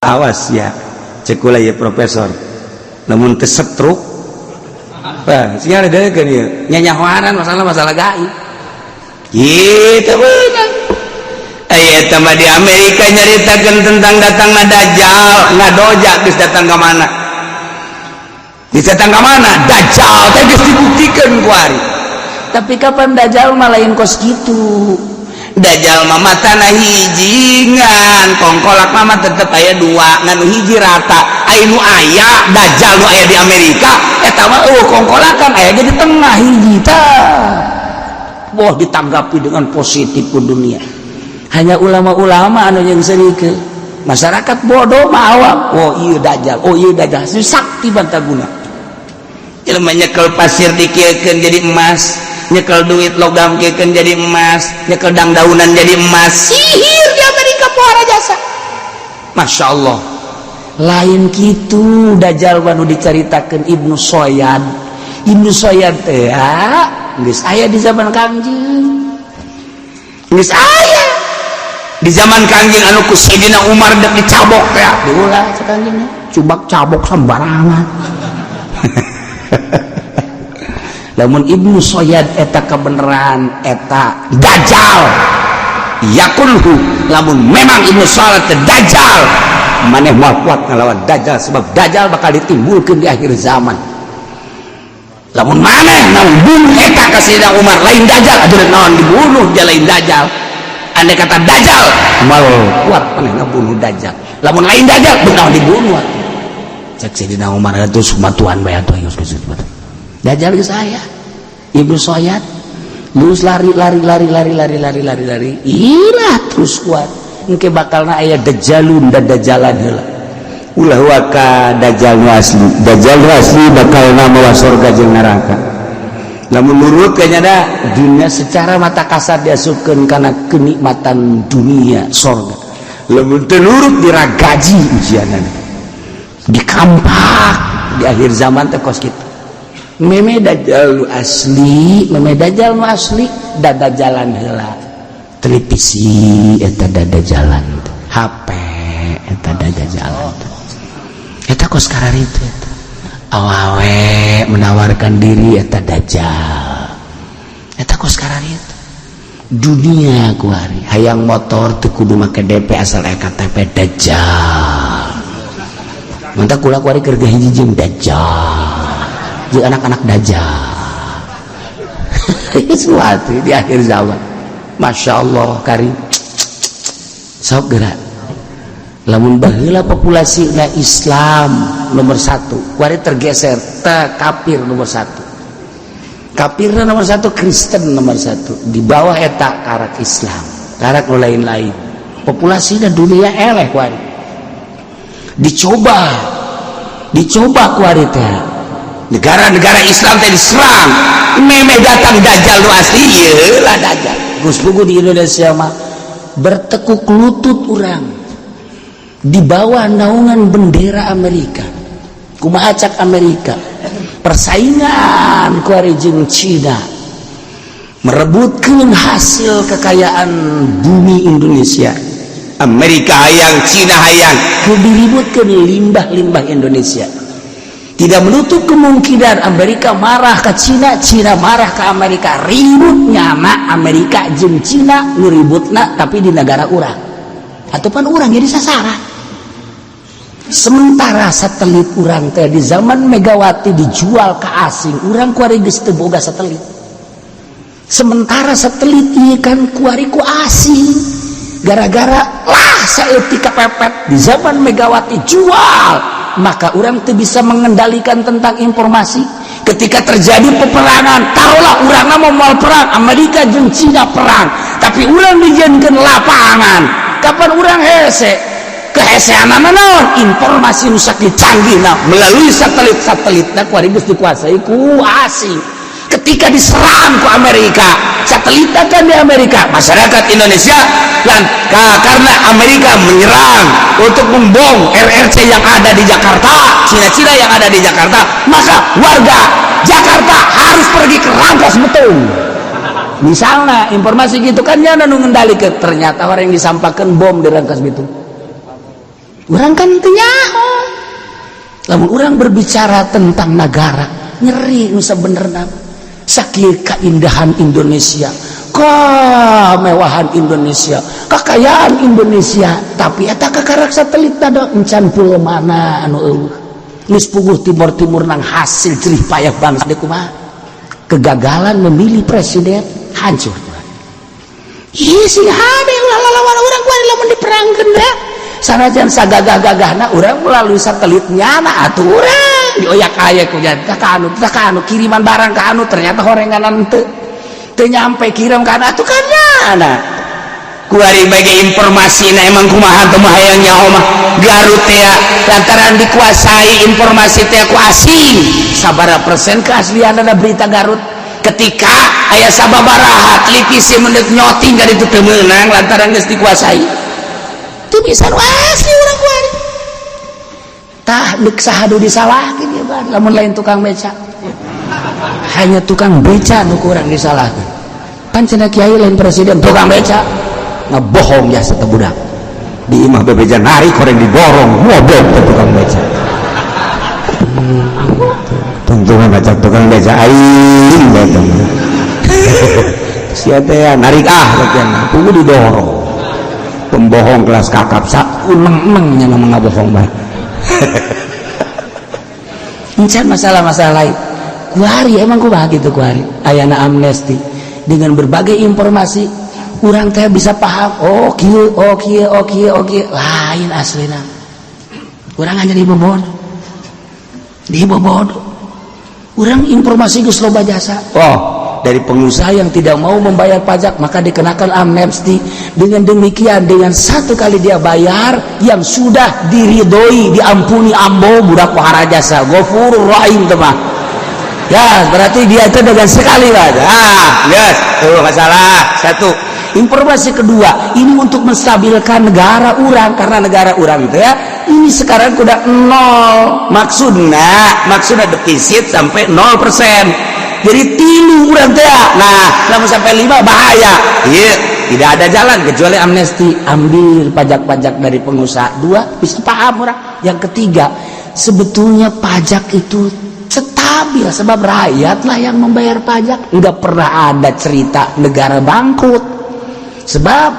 Awas ya, cek kula ya, profesor, lamun teu stroke. Wah, sia ada kan ieu nyanyahoanan masalah-masalah gaib gitu beunang. Aya eta mah di Amerika nyaritakeun tentang datangna Dajjal, ngadoja geus datang ka mana? Geus datang ka mana? Dajjal teh geus dibuktikan ku ari. Tapi kapan Dajjal mah lain kos gitu. Dajjal mah matana hiji, ngan kongkolak mah tetep aya dua, ngan nu hiji rata. Aya nu aya Dajjal nu aya di Amerika eta mah eueuh kongkolakan, aya ge di tengah hiji tah. Wah, ditanggapi dengan positif ku dunia. Hanya ulama-ulama anu yang serike. Masyarakat bodoh mah awam. Oh iya Dajjal, oh iya Dajjal, si sakti bantaguna. Jelema nyekel pasir dikieukeun jadi emas, nyekel duit logam kieukeun jadi emas, nyekel dangdaunan jadi emas. Sihir di Amerika pohara jasa. Masya Allah. Lain gitu Dajjal nu dicaritakeun Ibnu Soyad. Ibnu Soyad teh geus aya di zaman Kangjeng. Geus aya di zaman Kangjeng anu ku Sayyidina Umar dek dicabok teh. Diulah cek Kangjeng, cubak cabok sembarangan. Lamun Ibnu Soyad eta kebenaran eta Dajjal yakulhu, lamun memang Ibnu Soyad teh Dajjal, maneh moal kuat ngelawan Dajjal, sebab Dajjal bakal ditimbulkeun di akhir zaman. Lamun maneh naon bunuh eta ka Sayyidina Umar lain Dajjal, atuh naon dibunuh dia lain Dajjal. Andai kata Dajjal, moal kuat maneh ngabunuh Dajjal. Lamun lain Dajjal, naon dibunuh atuh. Cek Sayyidina Umar itu sumatuan bae atuh geus geus. Dajjal geus aya. Ibnu Soyad terus lari lari lari lari lari lari lari lari, ilah terus kuat. Engke bakalna aya Dajjalun dan Dajjalan heula. Ulah waka Dajjal nu asli. Dajjal nu asli bakalna mawa surga jeung neraka. Lamun nurut kayaknya da dunia secara mata kasar diasupkeun kana kenikmatan dunia sorga. Lamun teu nurut diragaji ujianana. Dikampak di akhir zaman teh kos kitu. Meme Dajjal nu asli, meme Dajjal nu asli dada jalan heula. Televisi eta dada jalan, HP eta dada jalan. Eta kos kararitu eta. Awawe menawarkan diri eta Dajjal. Eta kos kararitu. Dunia kuari hayang motor teu kudu make DP asal KTP, Dajjal. Mantap kula kuari keur hiji jeung Dajjal. Jeung anak-anak Dajjal. Sesuatu di akhir zaman. Masya Allah kari. Sok gerak. Lamun baheula populasi na Islam nomor satu, kuari tergeser te kafir nomor satu. Kafirna nomor satu, Kristen nomor satu. Di bawah eta karak Islam, karak nu lain-lain. Populasinya dunia eleh kuari. Dicoba, dicoba kuari teh. Negara-negara Islam teh diserang. Meme datang Dajjal nu asli, ieu lah Dajjal. Gus Pugu di Indonesia mah bertekuk lutut urang di bawah naungan bendera Amerika. Kumaha cak Amerika? Persaingan kuari jeung Cina merebutkan hasil kekayaan bumi Indonesia. Amerika hayang, Cina hayang. Diributkan limbah-limbah Indonesia. Tidak menutup kemungkinan Amerika marah ke Cina, Cina marah ke Amerika. Ribut nyama Amerika jeung Cina nu ributna, tapi di negara urang ataupun urang jadi sasaran. Sementara satelit urang teh di zaman Megawati dijual ke asing, urang kuari geus teu boga satelit. Sementara satelit ieu kan kuari ku asing, gara-gara lah saeutik kepepet di zaman Megawati jual, maka urang tuh bisa mengendalikan tentang informasi. Ketika terjadi peperangan, taruhlah urang mau mau perang Amerika jeung Cina perang, tapi urang dijadikan lapangan. Kapan urang hese kehesean naon informasi nu sakieu canggih nah, melalui satelit-satelit nah kuari geus dikuasai ku asing. Ketika diserang ku Amerika, satelit kan di Amerika, masyarakat Indonesia dan karena Amerika menyerang untuk membom RRC yang ada di Jakarta, Cina-Cina yang ada di Jakarta, maka warga Jakarta harus pergi ke Rangkas Betung misalnya. Informasi gitu kan, jangan nu ngendalikeun. Ternyata orang yang disampaikan bom di Rangkas Bitung. Urang kan teu nyaho. Lamun urang berbicara tentang negara, nyeri nu sabenerna. Sakieu keindahan Indonesia, kemewahan Indonesia, kekayaan Indonesia, tapi eta kakarak satelit da encan pulau mana anu eueuh. Geus puguh timur-timur nang hasil jerih payah bangsa deui kumaha? Kegagalan memilih presiden hancur. Ih, sing hade ulah lalawan urang kuari lamun diperangkeun da. Sanajan sagagah-gagahna urang melalui satelit nyana atuh urang dioyak-ayak ku nya ka anu ka anu kiriman barang ka anu, ternyata horenganan teu teu nyampe, kirim ka anu atuh kan nyana. Kuari bagi informasi na emang kumaha teu mah hayang nyaho mah Garut teh lantaran dikuasai informasi teh ku asing, sabaraha persen keaslianana berita Garut? Ketika aya sababaraha televisi menit nyoting ka ditu teu meunang lantaran geus dikuasai. Teu bisa nu asli urang kuari. Tah, deuk saha nu disalahkeun ieu mah lamun lain tukang beca? Hanya tukang beca nu kurang disalahkeun. Pan cenah kiai lain presiden, tukang beca ngebohong ya satu budak. Di imah bebeja narik koreng didorong, ngobok ke tukang beca. Tuntungan ngajak tukang beca aing datang. Sia teh narik ah bagian tunggu didorong. Pembohong kelas kakap sak uneng-eneng nya nama ngabohong bae. Encan masalah-masalah lain. Kuari emang kumaha gitu kuari. Ayana amnesti dengan berbagai informasi urang teh bisa paham, oh kieu, oh kieu, oh kieu, oh kieu, lain aslina. Urang hanya dibobodo. Dibobodo. Urang informasi geus loba jasa. Oh, dari pengusaha yang tidak mau membayar pajak maka dikenakan amnesti. Dengan demikian, dengan satu kali dia bayar yang sudah diridhoi, diampuni ambo budak jasa Ghafurur Rahim teh mah. Ya, berarti dia itu dengan sekali aja. Ah, yes, tuh masalah satu. Informasi kedua, ini untuk menstabilkan negara urang karena negara urang teh ya, ini sekarang udah nol. Maksudnya, maksudnya defisit sampai 0%. Jadi tilu urang teh. Nah, lamun sampai 5 bahaya. Iya, tidak ada jalan kecuali amnesti, ambil pajak-pajak dari pengusaha. Dua, bisa paham orang. Yang ketiga, sebetulnya pajak itu stabil sebab rakyatlah yang membayar pajak. Nggak pernah ada cerita negara bangkrut. Sebab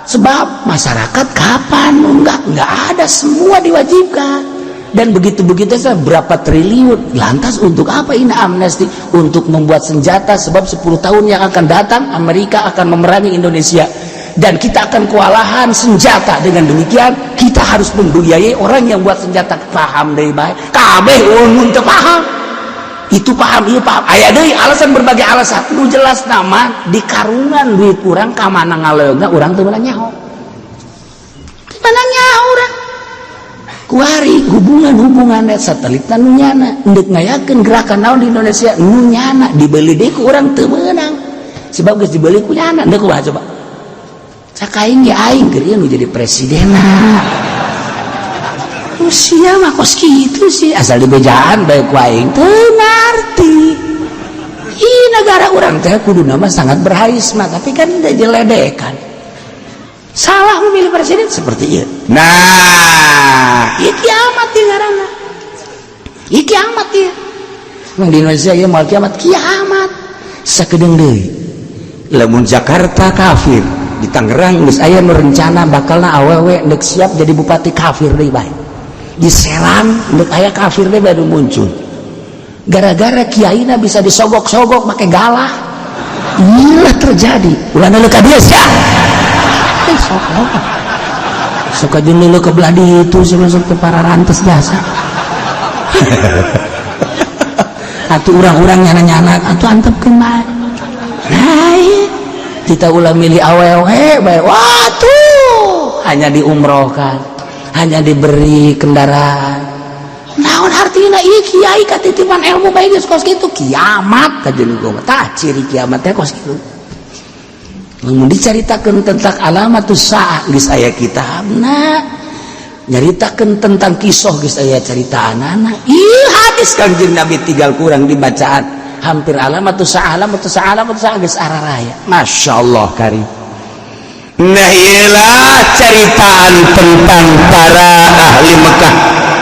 sebab masyarakat kapan enggak ada, semua diwajibkan. Dan begitu-begitu saja berapa triliun. Lantas untuk apa ini amnesti? Untuk membuat senjata, sebab 10 tahun yang akan datang Amerika akan memerangi Indonesia dan kita akan kewalahan senjata. Dengan demikian kita harus membiayai orang yang buat senjata. Paham dari baik kabeh umum teu paham itu, paham iya paham, aya deui alasan, berbagai alasan. Nu jelas nama di karungan duit urang ka mana ngaleungna urang teu meunang nyaho. Teu meunang nyaho urang kuari. Hubungan-hubungan net satelit nu nyana ndek ngayakeun gerakan naon di Indonesia nu nyana dibeli deui ku urang teu meunang sebab geus dibeli ku nyana. Ndek kumaha coba? Cak aing ge aing keur ieu nu jadi presiden. Usia mah kos kitu sih, asal dibejaan bae ku aing teu ngarti. Ih, negara urang teh kuduna mah sangat berharisma, tapi kan udah jeledekan, salah memilih presiden seperti itu. Nah, ieu kiamat ieu ngaranna, ieu kiamat ieu. Emang di Indonesia ieu moal kiamat, kiamat sakedeung deui. Lamun Jakarta kafir, di Tangerang geus aya nu rencana bakalna awewe ndek siap jadi bupati kafir deui bae. Di Serang ndek aya kafir deui baru muncul gara-gara kiaina bisa disogok-sogok make galah. Inilah terjadi, ulah neuleuh ka dieu sia. Eh, sok sok aja neuleuh ke belah ditu sih, masuk ke para rantes jasa atuh urang-urang nyana-nyana atuh antepkeun bae. Nah, iya. Kita ulah milih awewe bae. Wah, tuh hanya diumrohkan, hanya diberi kendaraan, naon artinya? Ieu kiai katitipan ilmu bae geus kos kitu. Kiamat kajeun gua tah, ciri kiamat teh kos kitu. Lamun dicaritakeun tentang alamatus saah geus aya kitabna, nyaritakeun tentang kisah geus aya caritaanana. Ih, hadis Kangjeng Nabi tinggal kurang dibacaan, hampir alamatus saah, alamatus saah, alamatus saah geus araraya. Masya Allah karim. Nah, iyalah ceritaan tentang para ahli Mekah,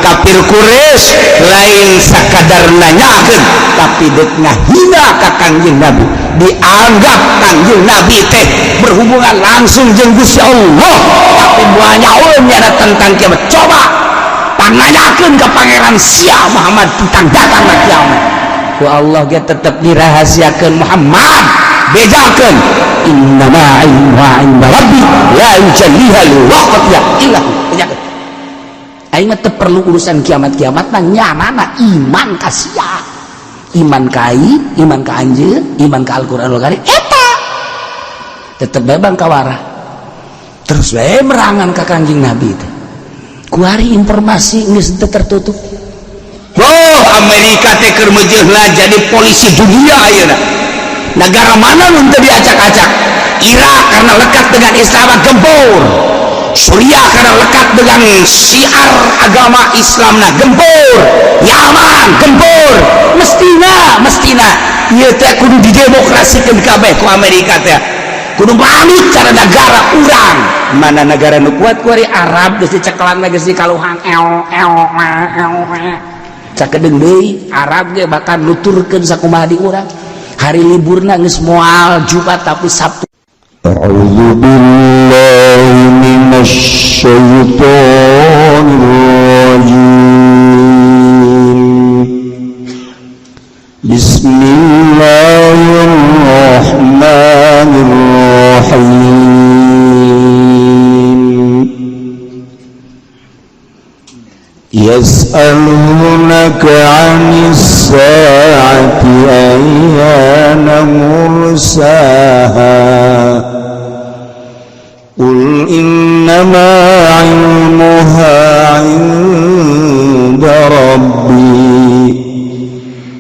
kafir Quraisy. Lain sakadar nanyakeun, tapi dek ngahina ka Kangjeng Nabi. Dianggap Kangjeng Nabi teh berhubungan langsung jeung Gusti Allah, tapi banyak nyana tentang kiamat. Coba pananyakeun ke pangeran sia, Muhammad, tentang datang kiamat. Ku Allah ge tetep dirahasiakeun. Muhammad, bejakeun, innama ilmuha inda rabbi la yujalliha liwaqtiha illa hu. Bejakeun, aing mah teu perlu urusan kiamat-kiamat mah. Nyanana iman ka sia, iman ka aing, iman ka anjeun, iman ka Al-Qur'anul Karim. Eta tetep bae bang kawara terus bae merangan ka Kanjeng Nabi teh. Kuari informasi geus teu tertutup. Oh, Amerika teh keur meujeuhna jadi polisi dunia ayeuna. Negara mana nu teu diacak-acak? Irak karena lekat dengan Islam gempur, Suriah karena lekat dengan syiar agama Islam nah gempur, Yaman gempur. Mestina, mestina ieu teh kudu didemokrasikeun kabeh ku Amerika teh, kudu manut cara negara urang. Mana negara nu kuat kuari? Arab geus dicekelan, geus dikaluhan, eo eo eo eo. Sakedeung deui Arab ge bahkan nuturkeun sakumaha di urang. Hari liburna geus moal Jumat, tapi Sabtu. أعوذ بالله من الشيطان الرجيم. بسم الله الرحمن الرحيم. يسألونك عن الساعة أيان مرساها، قل إنما علمها عند ربي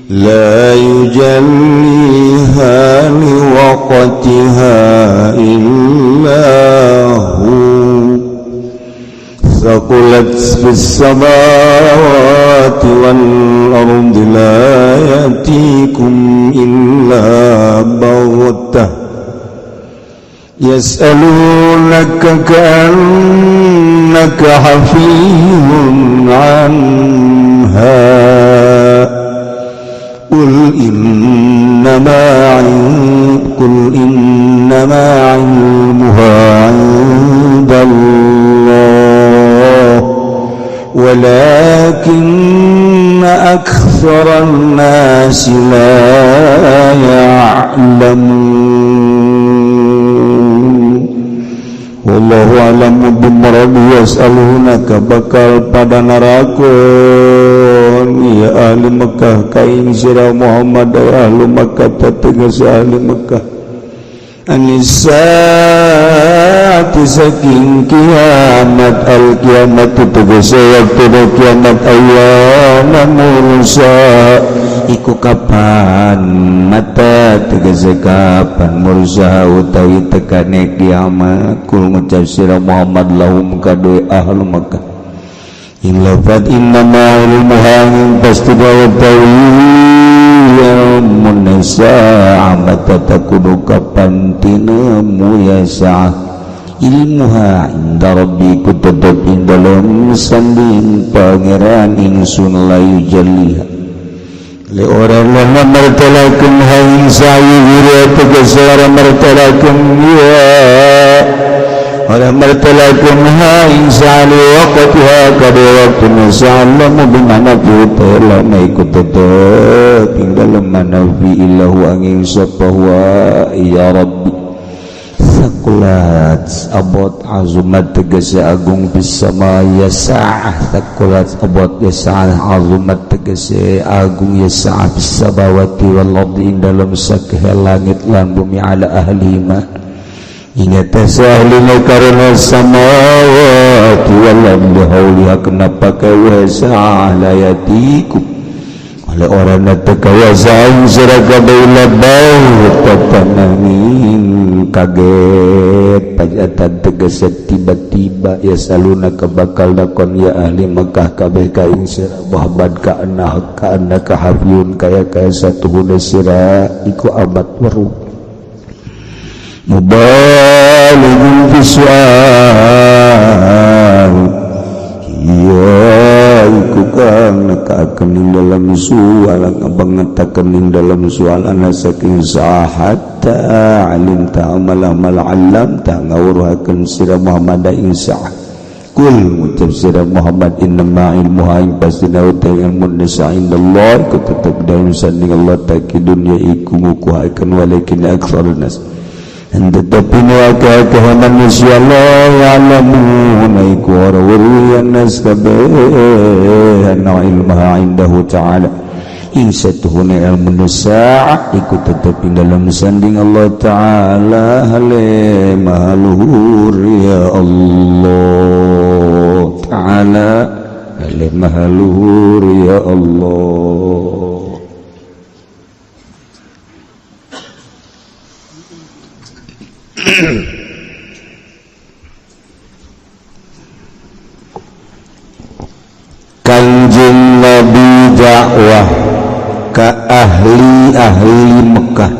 لا يجليها لوقتها إلا هو، ثقلت في السماوات والأرض، لا يأتيكم إلا بغتة. يسألونك كأنك حفي عنها، قل إنما علمها عند الله ولكن أكثر الناس لا يعلمون. والله أعلم بمراده. يسألونك bakal pada narakon ya ahli Mekah ka ing sira Muhammad, ahli Mekah, tegas ahli Mekah, 'anis saati saking kiamat, al kiamat tegese waktu kiamat, ayyana mursa iku kapan, mata tegese kapan, mursa utawi tekane kiamat. Qul ngucap sira Muhammad, lahum kadue ahlu Makkah, ing lafat innama ilmuha pasti utawi ilmun sa'a mata takudu kapan tinemu ya sa'ah, ilmuha inda rabbi ku tetep ing dalem sanding pangeran ingsun, la yujalliha li ora lana martalakum hain sa'i guru tegas ora martalakum ya ora martalakum ha ing sa'i waqtiha kada waktu sa'lamu bimana fi lama ikut tetep ing dalem mana fi illahu angin sapa huwa ya rabbi. Thaqulat abot, azumat tegese agung, bisama ya sa'ah. Thaqulat abot ya sa'ah, azumat tegese agung, ya sa'ah, bisamawati wal ardi ing dalem sakehe langit lan bumi, ala ahlima ingat ahlina karena samawati wal ardi hauliha. Kenapa kau sa'ah? La yatikum oleh orang teka wasaan sira kabeh baghtatan kaget, faj'atan tegese tiba-tiba. Ya saluna bakal dakon ya ahli Mekah kabeh ka ing sira Muhammad, ka anna ka annaka hafiyun kaya kaya satuhuna sira iku amat weruh. Mubayyinun Mubalighun fi su'al iya iku kang nekakeun ing dalam sual ngabangetakeun ing dalam sual ana saking sahatta alimta amal amal alam ta ngawruhakeun sira Muhammad ing sah kul ngucap sira Muhammad innama ilmuha ing pastina uta ilmu nisa indallah iku tetep dalam sanding Allah taki dunya iku ngukuhakeun walakin aktsarun nas tetapi akeh manusia la ya'lamuna iku ora weruh nas kabeh anna ilmaha indahu ta'ala ing satuhuna ilmu sa'a iku tetep ing dalam sanding Allah ta'ala hale maha luhur ya Allah ta'ala hale maha luhur ya Allah. Kanjeng Nabi dakwah ke ahli-ahli Mekah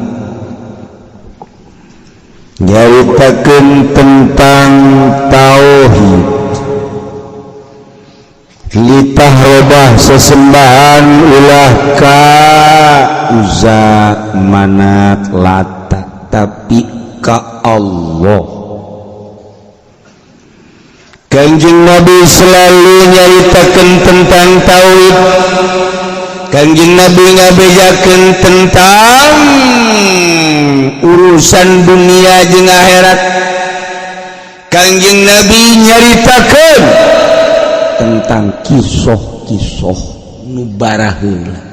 nyaritakeun tentang tauhid litah robah sesembahan ulah ka Uzza Manat Lata tapi ka Allah. Kanjeng Nabi selalu nyaritakeun tentang tauhid. Kanjeng Nabi ngabejakeun tentang urusan dunia jeung akhirat. Kanjeng Nabi nyaritakeun tentang kisah-kisah nu baraheula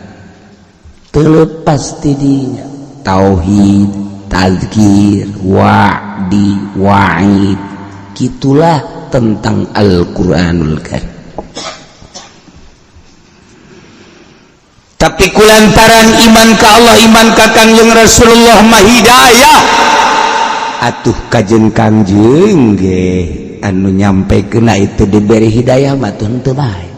teu leupas ti dinya tauhid, tazkir, wa'di, wa'id. Gitulah tentang Al-Qur'anul Karim. Tapi kulantaran iman ka Allah, iman ka Kangjeng Rasulullah mah hidayah. Atuh kajen Kangjeng ge anu nyampekeunna itu diberi hidayah mah teu henteu bae.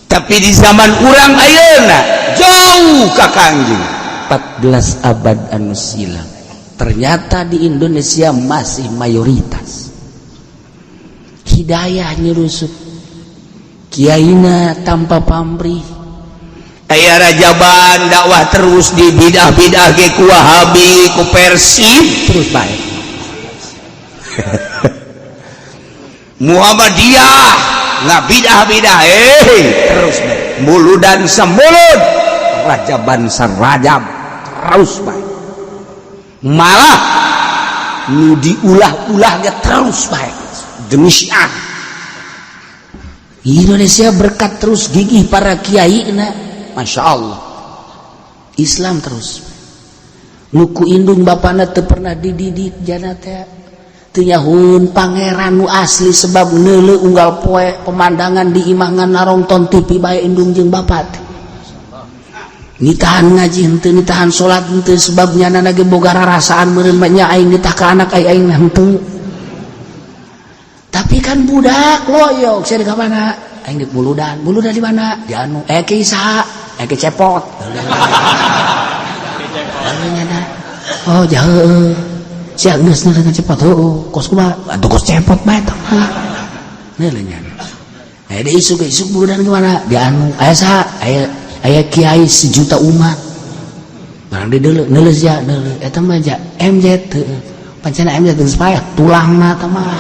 Tapi di zaman urang ayeuna jauh ka Kangjeng 14 abad anu silam. Ternyata di Indonesia masih mayoritas hidayah nyerusup kiaina tanpa pamrih aya rajaban dakwah terus di bidah-bidah ge ku Wahabi ku Persib terus bae. Muhammadiyah ngabidah-bidah terus bae muludan semulud rajaban serajab terus bae malah nu diulah-ulahnya terus bae demi syiar. Indonesia berkat terus gigih para kiai na, Masya Allah Islam terus nuku indung bapana teu pernah dididik jana teh teu nyahun pangeran nu asli sebab neuleu unggal poe pemandangan di imah ngan narongton TV bae indung jeung bapak teh. Nitahan ngaji henteu, nitahan salat henteu sebab nyana ge boga rarasaan meureun mah nya aing nitah ka anak aing aing henteu. Tapi kan budak loyok sia di ka mana? Aing di Buludan. Buludan di mana? Di anu ki saha? Ki Cepot. Oh jauh. Sia geus neuleuh ka Cepot heueuh. Kos kumaha? Atuh kos Cepot bae tah mah. Neuleuh nyana. Di isuk isuk Buludan di mana? Di anu aya saha? Aya aya kiai sejuta umat barang di dulu neuleuh sia neuleuh eta mah ja MZ heueuh pancena MZ geus paeh tulangna tah mah.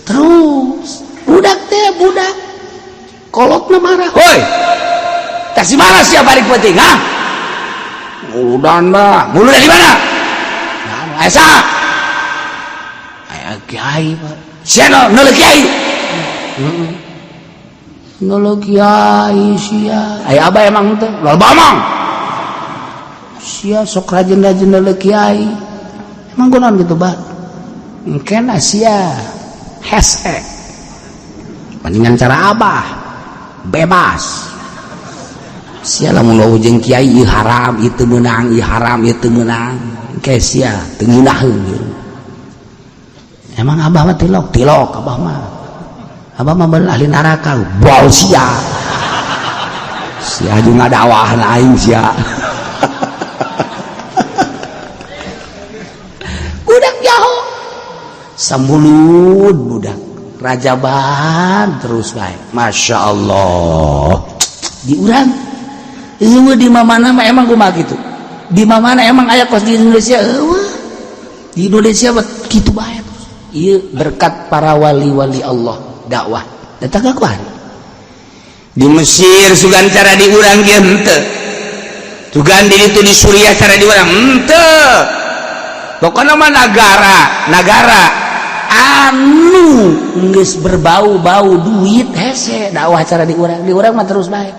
Terus budak teh budak kolotna marah, hoi kasih marah sia balik penting ha muludan bah muludan di mana aya saha aya kiai Pak sia neuleuh kiai heeh nolo kiai sia aya abah emang teh loba emang sia sok rajin-rajin nolo kiai emang kunaon gitu bah engkena sia hese mendingan cara abah bebas sia lamun jeung kiai ieu haram ieu teu meunang ieu haram ieu teu meunang engke sia teu ngeunaheun emang abah mah tilok tilok abah mah abah mah bener ahli neraka bau sia sia jeung ngadawahna aing sia. Samulud budak rajaban terus bae. Masya Allah. Di urang eueuh di mana mah emang kumaha kitu. Di mana emang aya kos di Indonesia eueuh. Di Indonesia mah kitu bae terus. Ieu berkat para wali-wali Allah dakwah. Datang ka kuari. Di Mesir sugan cara di urang ge henteu. Sugan di ditu di Suriah cara di urang henteu. Pokokna mah nagara, nagara anu geus berbau-bau duit hese dakwah cara di urang mah terus bae.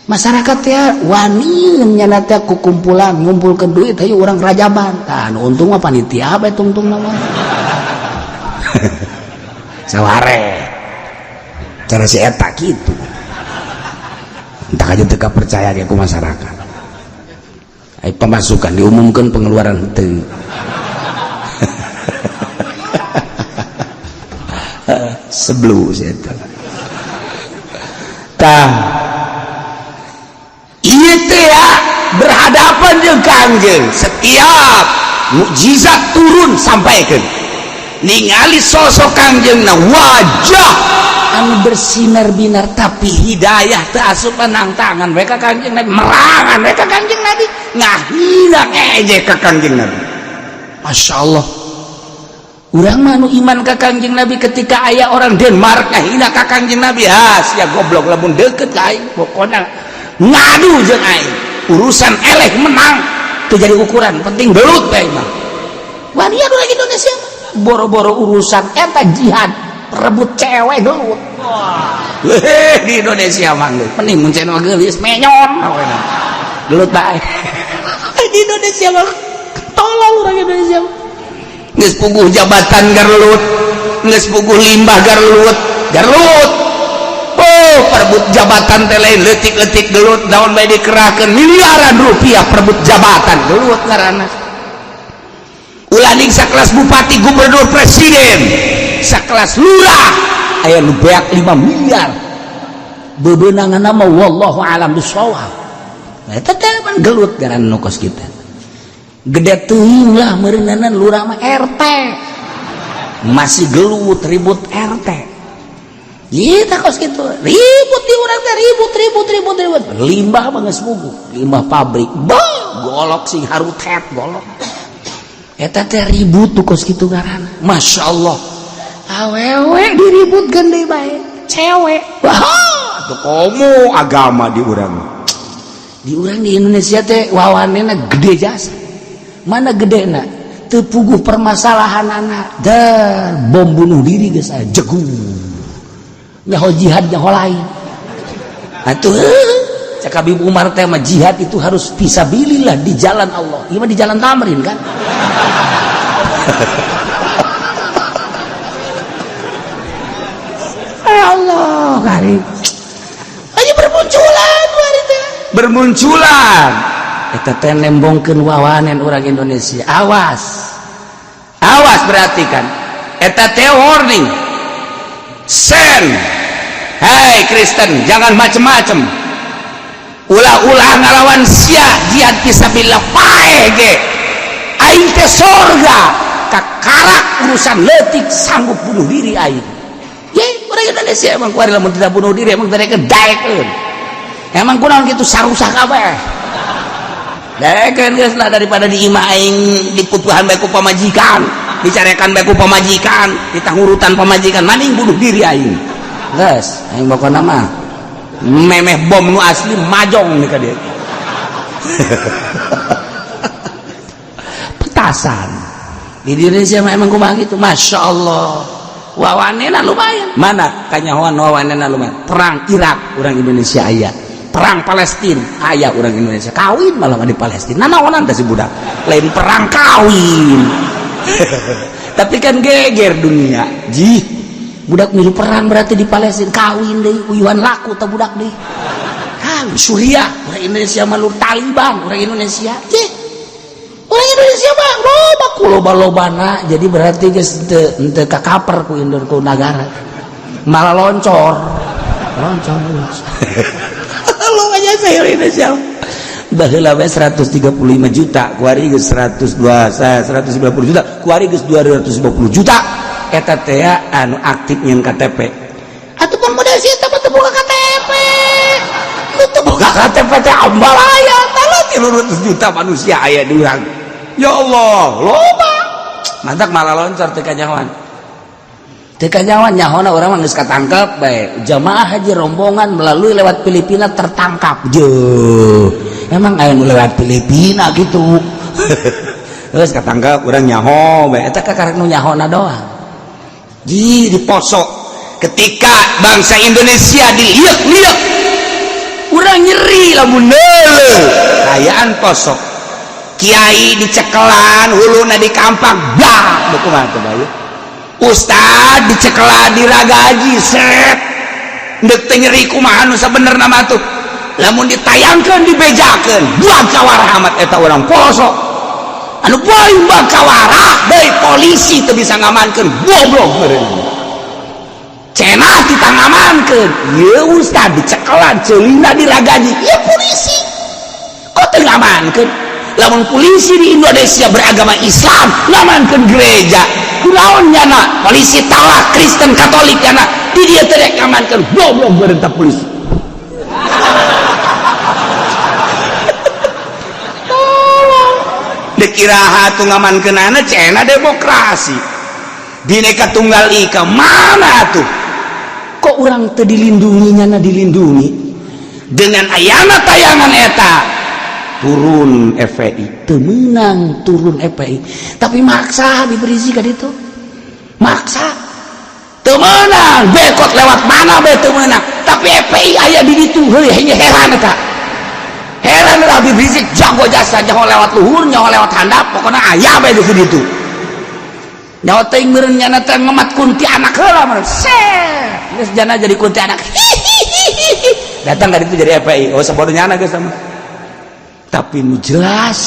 Masyarakat ya wani nyana teh ku kumpulan ngumpulkeun duit hayu urang rajaban. Tah nu untung mah panitia bae tungtung mah. Saware. Cara si eta kitu. Entah aja teu percaya ge ku masyarakat. Ai pemasukan diumumkan pengeluaran henteu. Sebelum si eta. Tah ieu teh ya berhadapan jeung Kangjeng setiap mukjizat turun sampaikan ningali sosok Kangjengna wajah anu bersinar-binar tapi hidayah teu asup nang tangan we ka Kangjeng Nabi merangan we ka Kangjeng Nabi ngahina ngejek ka Kangjeng Nabi. Masya Allah. Urang mah nu iman ka Kangjeng Nabi ketika aya orang Denmark ngahina ka Kangjeng Nabi, ah sia goblok lamun deket ka aing pokona ngadu jeung aing urusan eleh menang teu jadi ukuran penting gelut bae mah. Wanian urang Indonesia boro-boro urusan eta jihad rebut cewek gelut. Wah, di Indonesia mah geus pening mun cenah geulis menyon gelut bae. Di Indonesia mah tolol urang Indonesia. Geus puguh jabatan garlut, geus puguh limbah garlut, garlut. Oh, perebut jabatan teh lain leutik-leutik gelut daun bae dikerahkeun miliaran rupiah perebut jabatan gelut ngaranna. Ulah ning sakelas bupati, gubernur, presiden, sakelas lurah aya nu beak 5 miliar. Bebenangan mah wallahu alam bisawab. Eta teh pan gelut ngaranna nu kos kitu. Gede teuing lah meureunana lurah mah RT. Masih gelut ribut RT. Kita kos kitu ribut di urang teh ribut ribut ribut ribut. Limbah mah geus puguh, limbah pabrik. Bah, golok sing harutet golok. Eta teh ribut tuh kos kitu ngaranna. Masya Allah. Awewe diributkeun deui bae. Cewek. Wah, atuh komo agama di urang. Di urang di Indonesia teh wawanena gede jasa. Mana gedena? Teu puguh permasalahan anak dan bom bunuh diri geus aya jegung. Nyaho jihad nyaho lain. Atuh cak Habib Umar teh mah jihad itu harus fisabilillah di jalan Allah. Ieu mah di jalan Tamrin kan. Ya Allah, kari. Aja bermunculan hari teh. Bermunculan. Eta teh nembongkeun wawanen urang Indonesia. Awas. Awas berarti kan. Eta teh warning. Sen. Hei Kristen, jangan macem-macem. Ulah-ulah ngalawan sia jihad fisabilillah paeh ge. Aing teh sorga kakarak urusan leutik sanggup bunuh diri aing. Ye, urang Indonesia emang kuari lamun tidak bunuh diri emang daekeun daekeun. Emang kunaon kitu sarusah kabeh. Daekeun geus lah daripada di imah aing diputuhan bae ku pamajikan, dicarekan bae ku pamajikan, ditangurutan pamajikan, maning bunuh diri aing. Geus, aing pokona mah memeh bom nu asli majong nih ka dieu. Petasan. Di Indonesia mah emang kumaha gitu, Masya Allah. Wawanena lumayan. Mana kanyahoan wawanena lumayan. Perang Irak urang Indonesia aya. Perang Palestina aya urang Indonesia. Kawin malah di Palestina. Nanaonan teh si budak. Lain perang kawin. Tapi kan geger dunia. Jih, budak milu perang berarti di Palestina kawin deui, uyuhan laku teh budak deui. Kawin Suriah, urang Indonesia malu Taliban, urang Indonesia. Jih. Orang Indonesia mah loba ku loba-lobana, jadi berarti geus teu kakaper ku Indo ku nagara. Malah loncor. Loncor. Lu aja saya Indonesia. Baheula we 135 juta, kuari geus 102, 190 juta, kuari geus 250 juta. Eta teh anu aktif nyeun KTP. Atuh pun model sih eta mah teu boga KTP. Nu teu boga KTP teh ambalaya, tah 300 juta manusia aya di urang. Ya Allah, loba. Mantak malah loncor teu kanyahoan. Teu kanyahoan, nyahona urang mah geus katangkep bae. Jamaah haji rombongan melalui lewat Filipina tertangkap. Jeuh. Emang aya nu lewat Filipina gitu. Terus katangkep, urang nyaho bae. Eta kakarek nu nyahona doang. Ji di Poso ketika bangsa Indonesia diliuk-liuk, urang nyeri lamun neuleuh kaayaan Poso, kiai dicekelan, huluna dikampak, bah, kumaha teh bae? Ustad dicekelan, diragaji, set ndek teh nyeri kumaha nu sabenerna mah tuh? Lamun ditayangkeun, dibejakeun, buang kawarah amat eta urang Poso anu paling bangkawarah deui. Polisi teu bisa ngamankeun, goblok meureun. Cenah kita ngamankeun ieu ustad dicekelan, ceulina diragaji, ieu polisi kok teu ngamankeun? Lamun polisi di Indonesia beragama Islam ngamankeun gereja, kunaon nyana polisi talak Kristen Katolik nyana di dia teu rek ngamankeun? Goblok meureun tah polisi. Dikiraha tuh ngamankeunana, cenah demokrasi, Bhinneka Tunggal Ika, mana tuh? Kok orang teu dilindungi, nyana dilindungi? Dengan ayana tayangan eta turun FPI, teu meunang turun FPI, tapi maksa Habib Rizik ka ditu, maksa teu meunang, bekot lewat mana be teu meunang, tapi FPI aya di ditu. Heuh, heran eta, heran. Habib Rizik jago jasa, nyaho lewat luhur, nyaho lewat handap, pokoknya aya bae di ditu. Nyaho teuing meureun nyana teh ngemat kunti anak heula meureun, set geus jana jadi kunti anak, datang ka ditu jadi FPI. Oh, sabodo nyana geus sama. Tapi nu jelas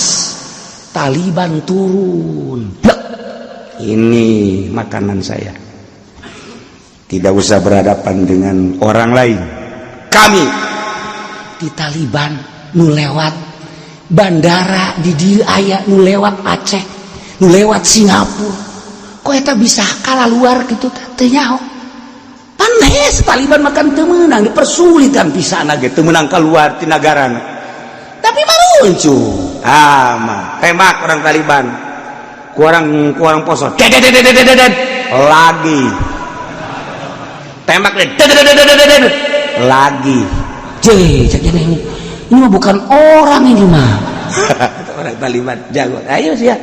Taliban turun. Blek. Ini makanan saya, tidak usah berhadapan dengan orang lain, kami di Taliban nu lewat bandara di dieu aya nu lewat Aceh, nu lewat Singapura, kok eta bisa kalah luar gitu? Teu nyaho panes Taliban makan teu meunang, dipersulit kan pisana ge teu meunang keluar ti nagarana, tapi maruncu ah mah tembak orang Taliban, kurang kurang Poso, dedet lagi tembak, dedet lagi. J ini mah bukan orang, ini mah orang Taliban jago. Ayo sih ya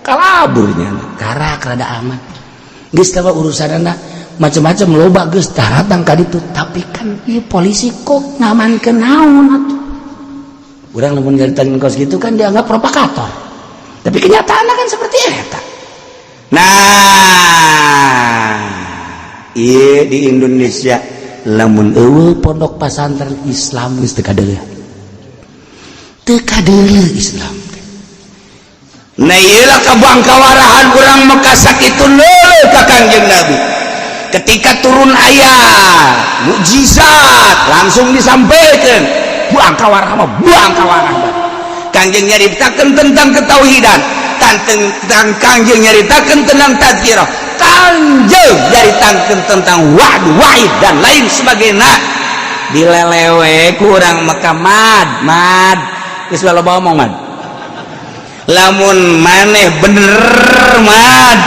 kalaburnya karak rada aman geus tahu urusanna macam-macam, loba geus datang ka ditu. Tapi kan ieu polisi kok ngamankeun naon atuh? Urang lamun nyaritakeun kos gitu kan dianggap provokator, tapi kenyataannya kan seperti eta. Nah, iya, di Indonesia lamun eueuh pondok pesantren Islam geus teu kadeuleu, teu kadeuleu Islam. Nah, iyalah kabangkawarahan urang Mekah sakitu leuleuh ka Kangjeng Nabi. Ketika turun ayat mukjizat langsung disampaikan, buang kawarah mah, buang kawarah mah. Kangjeng nyaritakeun tentang ketauhidan, tentang Kangjeng nyaritakeun tentang tadzkirah, Kangjeng nyaritakeun tentang wa'd, wa'id, dan lain sebagainya. Dilelewe kurang Mekah, mad mad geus loba omong, mad. Lamun maneh bener, mad,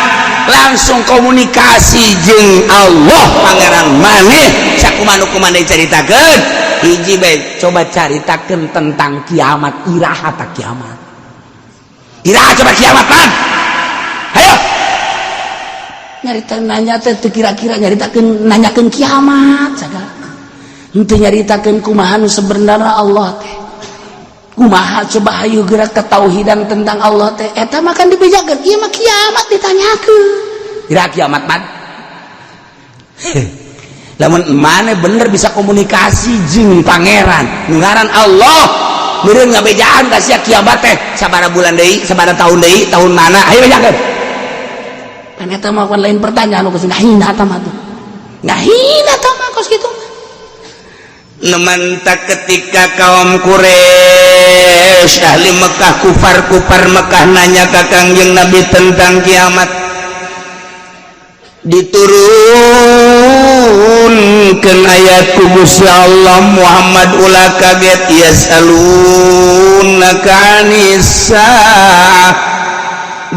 langsung komunikasi jeung Allah Pangeran maneh sakumaha nu kumaha caritakeun. Hiji bae, coba caritakeun tentang kiamat, iraha tak kiamat, iraha coba kiamat, man? Ayo nyarita, nanya teh teu kira-kira, nyaritakeun, nanyakeun kiamat sagala, henteu nyaritakeun kumaha nu sebenarnya Allah teh kumaha. Coba hayu gerak ketauhidan tentang Allah teh, eta mah kan dibejakeun. Ieu mah kiamat ditanyakeun, iraha kiamat, man? Lamun mana bener bisa komunikasi jeung Pangeran nu ngaran Allah, meureun ngabejaan ka sia kiamat teh sabaraha bulan deui, sabaraha tahun deui, tahun mana, ayo bejakeun. Kan eta mah lain pertanyaan nu ngahina eta mah tuh, ngahina eta mah kos kitu. Nemantak ketika kaum Quraisy Quraisy ahli Mekah kufar-kufar Mekah nanya ka Kangjeng Nabi tentang kiamat diturunkeun ayat ku Gusti Allah Muhammad ulah kaget yasalunaka anis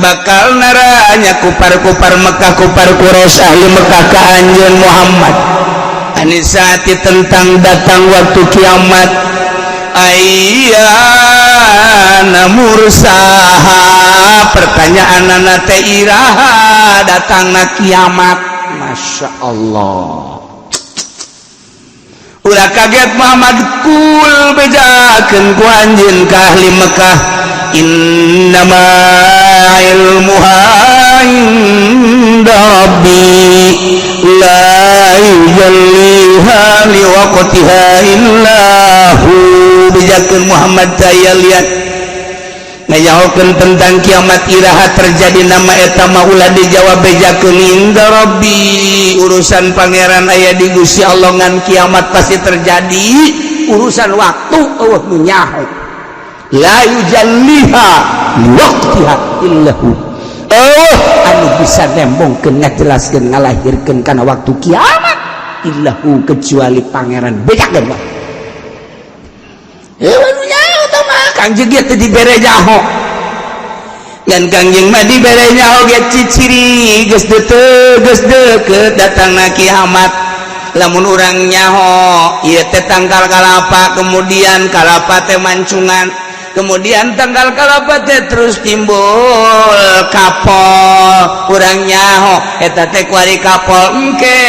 bakal naranya kupar-kupar Mekah kupar Quraisy ahli Mekah ka anjeun Muhammad anisati tentang datang waktu kiamat ayyana mursaha pertanyaanana teh iraha datangna kiamat. Masya Allah ulah kaget Muhammad kul bejakeun ku anjeun ka ahli Mekah innama ilmuha inda rabbi la yujalliha liwaqtiha illa hu. Bejakeun Muhammad daya lihat ngayahokeun tentang kiamat iraha terjadi nama eta mah ulah dijawab bejakeun inda rabbi urusan pangeran aya di Gusti Allah ngan kiamat pasti terjadi urusan waktu eueuh nu nyaho la yujalliha liwaqtiha illa hu. Oh anu bisa nembongkeun ngajelaskeun ngalahirkeun kana waktu kiamat illahu kecuali pangeran bejakeun mah anu nyaho tah mah Kangjeng ge teu dibere nyaho ngan Kangjeng mah dibere nyaho ge ciciri geus deuteuh geus deukeut datangna kiamat. Lamun urang nyaho ieu teh tangkal kalapa kemudian kalapa teh mancungan kemudian tanggal kalapa teh terus timbul kapol urang nyaho eta teh kuari kapol engke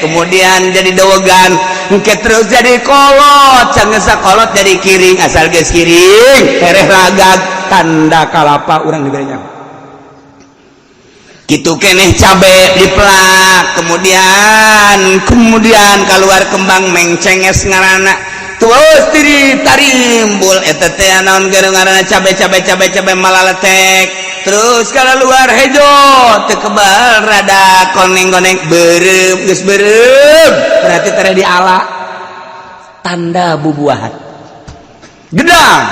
kemudian jadi dowogan engke terus jadi kolot sanggeus kolot jadi kiring asal geus kiring tereh ragag tanda kalapa urang dibere nyaho kitu keneh cabe dipelak kemudian keluar kembang mengcenges ngaranna terus diri tarimbul eta teh naon ngaranna cabe cabe cabe cabe malaletek terus kalau luar hejo teu kebal rada koneng-koneng beureum geus beureum berarti tere diala tanda bubuahan gedang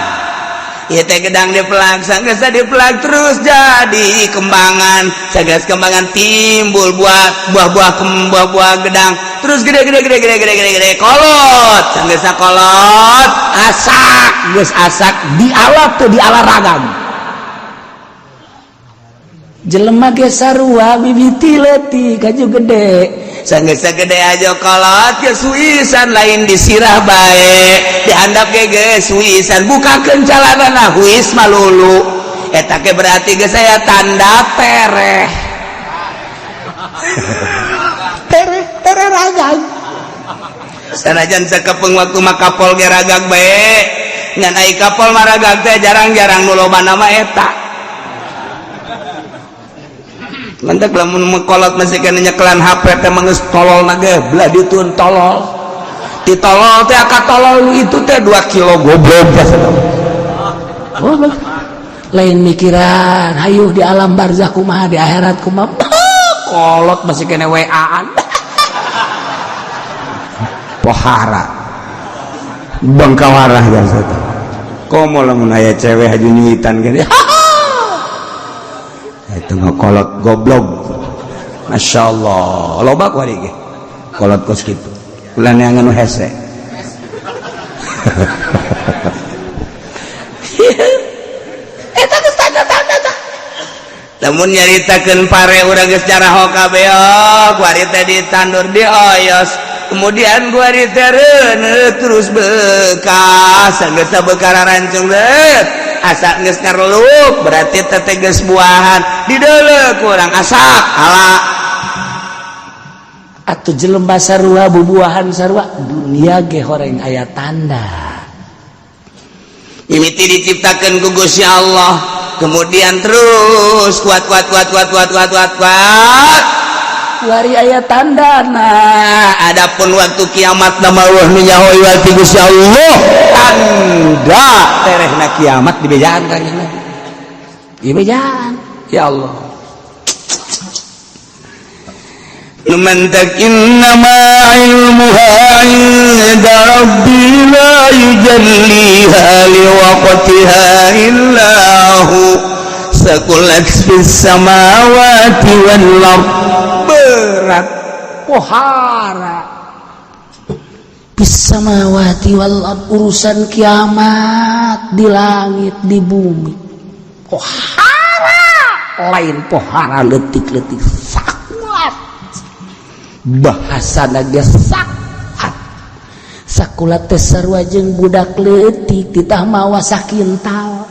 ieu teh gedang dipelak sanggeus dipelak terus jadi kembangan sanggeus kembangan timbul buah buah-buah buah-buah gedang terus gede gede gede gede gede gede gede kolot sanggeus kolot asak geus asak diala teu diala ragam jelema ge sarua mimiti leutik kaju gede sanggeus gede aja kolot geus suisan lain disirah bae dihandap ge geus suisan bukakeun calanana huis malulu eta ge berarti geus aya tanda tereh tereh tereh ragag sanajan sakepeung waktu mah kapol ge ragag bae ngan ai kapol mah ragag teh jarang-jarang nu loba nama eta mentek lamun mengkolot masih kena nyekelan HP teh geus tolol na ge belah ditun tolol ti tolol teh aka tolol itu teh 2 kilo goblok biasa. Oh, lain mikiran hayuh di alam barzah kumaha di akhirat kumaha kolot masih kena WA-an pohara bangkawarah biasa teh komo lamun aya cewek haju nyuitan gini itu ngekolot goblok. Masya Allah loba ku hari ge kolot kos kitu ulah neangan nu hese eta geus tanda-tanda tah lamun nyaritakeun pare urang geus caraho kabeh kuari teh ditandur dioyos kemudian kuari teh reuneuh terus bekas geus bekara rancung deut asak geus ngareluk berarti teh geus buahan dideuleu kurang asak ala atuh jelema sarua bubuahan sarua dunia ge horeng aya tanda mimiti diciptakeun ku Gusti Allah kemudian terus kuat kuat kuat kuat kuat kuat kuat kuat wari aya tanda. Nah adapun waktu kiamat nama Allah nyaho iwal ti Gusti Allah tanda terehna kiamat dibejaan Kangjeng Nabi dibejaan ya Allah. Numantak innama ilmuha inda rabbi la yujalliha liwaqtiha illa hu saqulat fis samawati wal ard. Berat pohara fis samawati wal ard, urusan kiamat di langit, di bumi. Pohara, lain pohara letik-letik, sakulat bahasa naga, sakulat. Sakulat teh sarua jeung budak leutik titah mawa sakintal.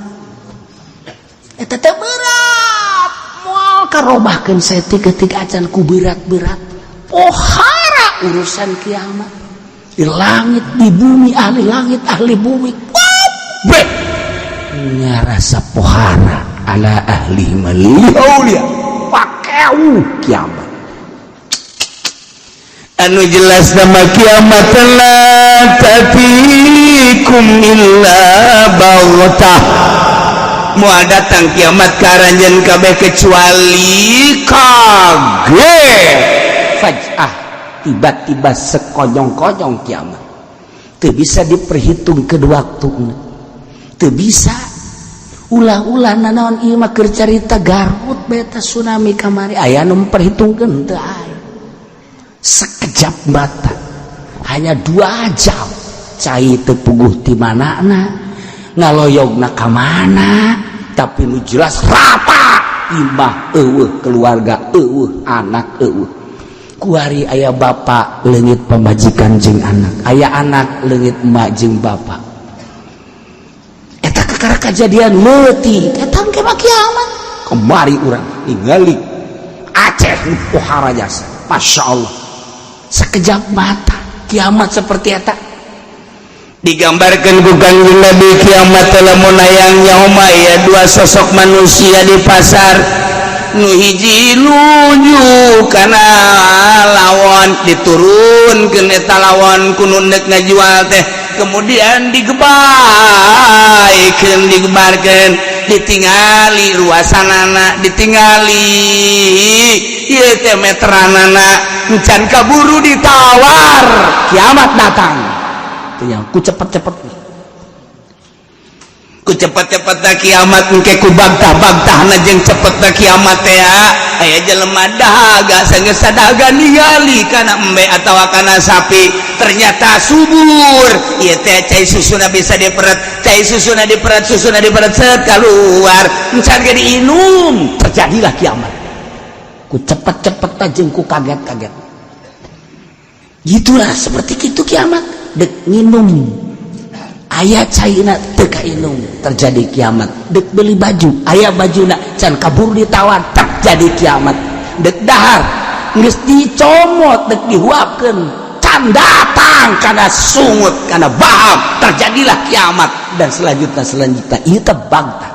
Eta teh berat, moal karobahkeun saeutik-eutik acan ku berat-berat. Pohara urusan kiamat di langit, di bumi, ahli langit, ahli bumi kabeh ngarasa pohara. Ala ahli malihaulia pakeu kiamat. Anu jelas nama kiamat la tatikum illa baghtah, moal datang kiamat ka aranjeun kabeh kecuali kaget, faj'ah, tiba-tiba, sekonyong-konyong. Kiamat teu bisa diperhitung ke waktu, teu bisa. Ulah-ulah nanaon ieu mah, keur carita Garut beta tsunami kamari, aya nu memperhitungkeun? Teu aya. Sekejap mata, hanya 2 jam, cai teu puguh ti manana, ngaloyogna ka mana, tapi nu jelas rata, imah eueuh, keluarga eueuh, anak eueuh. Kuari aya bapak leungit pamajikan jeung anak, aya anak leungit emak jeung bapak. Eta kakara kejadian leutik, eta engke mah kiamat. Kemari urang ningali Aceh pohara jasa, Masya Allah, sekejap mata kiamat seperti eta. Digambarkan ku Kangjeng Nabi, kiamat lamun hayang nyaho ya dua sosok manusia di pasar, nu hiji nuju kana lawon, diturunkeun eta lawon ku nu nek ngajual teh, kemudian digebaikeun, digebarkeun, ditingali ruasanana, ditingali ieu teh meteranana, encan kaburu ditawar, kiamat datang. Yang ku cepet-cepet. Ku cepet-cepet na kiamat engke, ku bagtah-bagtahna jeung cepet na kiamat teh. Aya jelema dahaga, sanggeus sadaga ningali kana embe atawa kana sapi, ternyata subur ieu teh, cai susuna bisa diperet, cai susuna diperet, susuna diperet, set keluar, encan ge diinum, terjadilah kiamat. Ku cepet-cepet jeung ku kaget-kaget gitulah, seperti itu kiamat. Dek minum aya caina, teu kainum, terjadi kiamat. Dek beli baju aya bajuna, can kabur ditawar, terjadi kiamat. Dek dahar geus dicomot, dek dihuapkeun, can datang kana sungut, kana baham, terjadilah kiamat, dan selanjutnya, selanjutnya. Ieu teh bangta.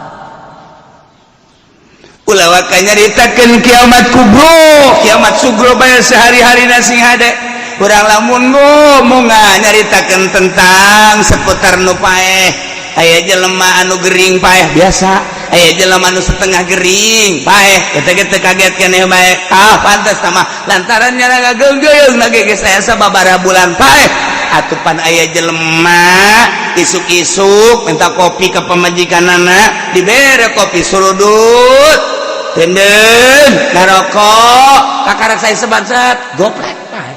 Ulah waka nyaritakeun kiamat kubro, kiamat sugro bae sehari-hari sing hade. Urang lamun ngomong nyaritakeun tentang seputar nu paeh, aya jelema anu gering paeh biasa, aya jelema anu setengah gering paeh, kita kita kaget keneh bae. Ah, pantes sama lantaran nyara ngageunggeung lagi geus aya sababaraha bulan paeh. Atupan aya jelema isuk-isuk minta kopi ke pamajikanana, dibere kopi, surudut denden ngarokok, kakarak saya sebat goplek paeh.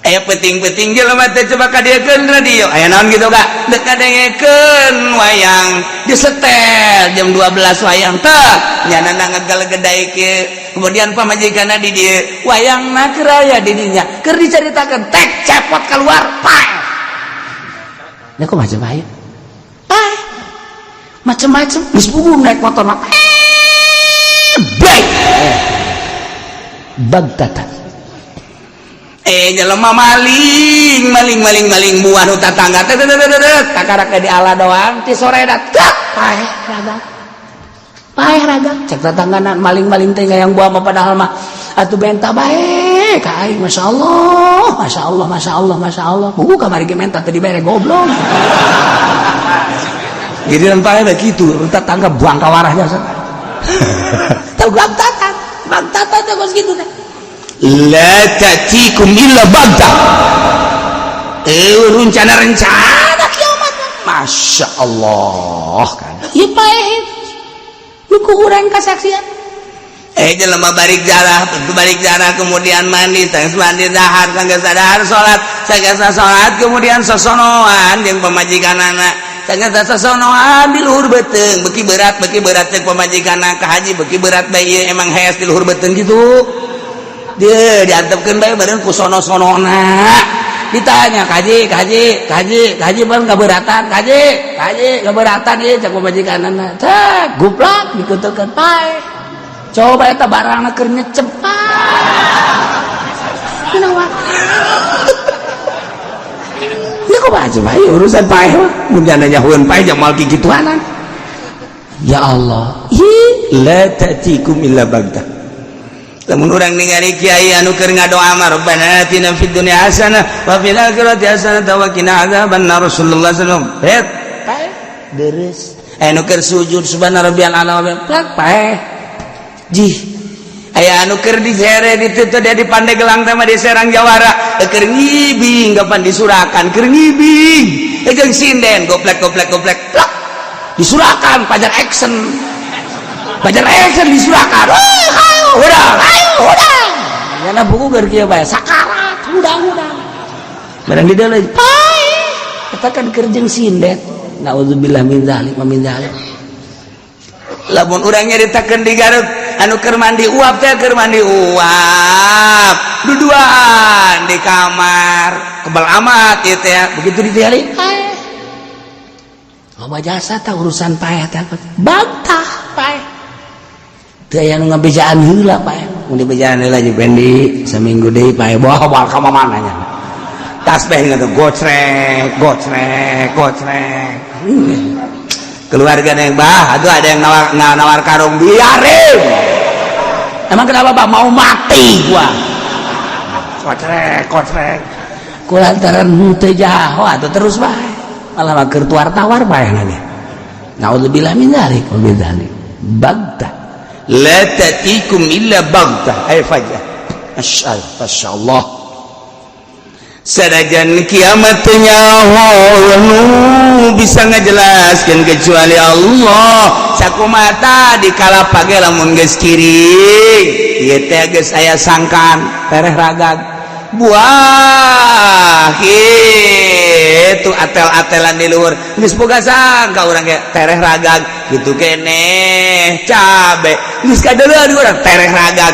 Aya penting-penting jelema teh, coba kadieukeun radio, aya naon gitu kak, dek kadengekeun wayang, disetel jam 12 wayang teh nyana ngagelegedai kieu. Kemudian pamajikanna di dieu, wayangna keur aya di dinya, keur dicaritakeun, tek cepot keluar, paeh. Ya kok macam aya paeh macem-macem, geus puguh naik motor mah baik bagtatan. Eh, jelema maling, maling, maling, maling buah nu tatangga teh, kakarak di ala doang ti sore dat, paeh raga, paeh raga. Cek tatangga, maling-maling teh yang buah mah, padahal mah atuh benta bae ka aing. Masya Allah, Masya Allah, Masya Allah, Masya Allah, buku kamari ge menta teu dibere, goblok. Jadi paeh begitu, tetangga buang kawarahnya tahu. Gak. Bagtah teh kos kitu teh. La ta'tikum illa bagtah. Rencana-rencana kiamat. Masya Allah kan. Ieu paeh. Nu ku urang kasaksian. Jelema balik jarah, balik jarah kemudian mandi, tangis mandi dahar, sanggeus dahar salat, sanggeus salat kemudian sosonoan jeung pamajikanana. Sanggeus sosonoan di luhur beuteung, beuki berat cek pamajikanna ka haji, beuki berat bae ieu emang hees di luhur beuteung kitu. Dia diantepkeun bae bareng ku sono-sonona. Ditanya, "Kaji, kaji, kaji, kaji bang keberatan, kaji, kaji keberatan ieu," cek pamajikanana. Cek guplak dikutukeun paeh. Coba eta barangna keur nyecep. Kunaon? Ini kok baca bae urusan paeh mah. Mun jana nyahueun paeh jamal kikituanan. Ya Allah. Hi la ta'tikum illa bagtah. Lamun urang ningali kiai anu keur ngadoa mah Rabbana atina fid dunya hasanah wa fil akhirati hasanah wa qina adzabannar, Rasulullah sallallahu alaihi wasallam. Het paeh deres. Anu keur sujud subhana rabbiyal a'la wa plak paeh. Jih aya anu keur disere ditu teh dia di Pandeglang teh mah di Serang Jawara keur ngibing kapan disurakan keur ngibing jeung sinden goplek goplek goplek plak Disurakan pajar action. Pajar action disurakan. Ayo hudang, ayo hudang. Nyana buku keur kieu bae sakarat hudang-hudang. Barang di dalam paeh. Eta kan keur jeung sinden. Nauzubillah min zalik wa min zalik. Lamun urang nyaritakeun di Garut anu keur mandi uap teh keur mandi uap duduan di kamar kebal amat ieu teh begitu ditinggali paeh. Loba jasa tah urusan paeh teh. Bagtah paeh. Teu aya nu ngabejaan heula paeh. Mun dibejaan heula jeung Pendi saminggu deui paeh bawa bal ka mana nya. Tasbih ngatu gocrek gocrek gocrek. Keluarga yang bah, aduh ada yang nawar, nawar karung biarin. Emang kenapa Pak mau mati gua? Kocrek kocrek. Kulantaran henteu jaho atuh terus bae. Malah mah keur tawar-tawar bae nanya. Naudzubillah min dzalik wa min dzalik. Bagtah. La ta'tikum illa bagtah ay fajah. Masyaallah. Sanajan kiamat nyaho nu bisa ngajelaskeun kecuali Allah. Sakumata di kala page lamun geus kiring ieu teh geus aya sangkaan tereh ragag buah kitu atel-atelan di luhur geus boga sangka urang ge tereh ragag kitu keneh cabe geus kadeuleu di urang tereh ragag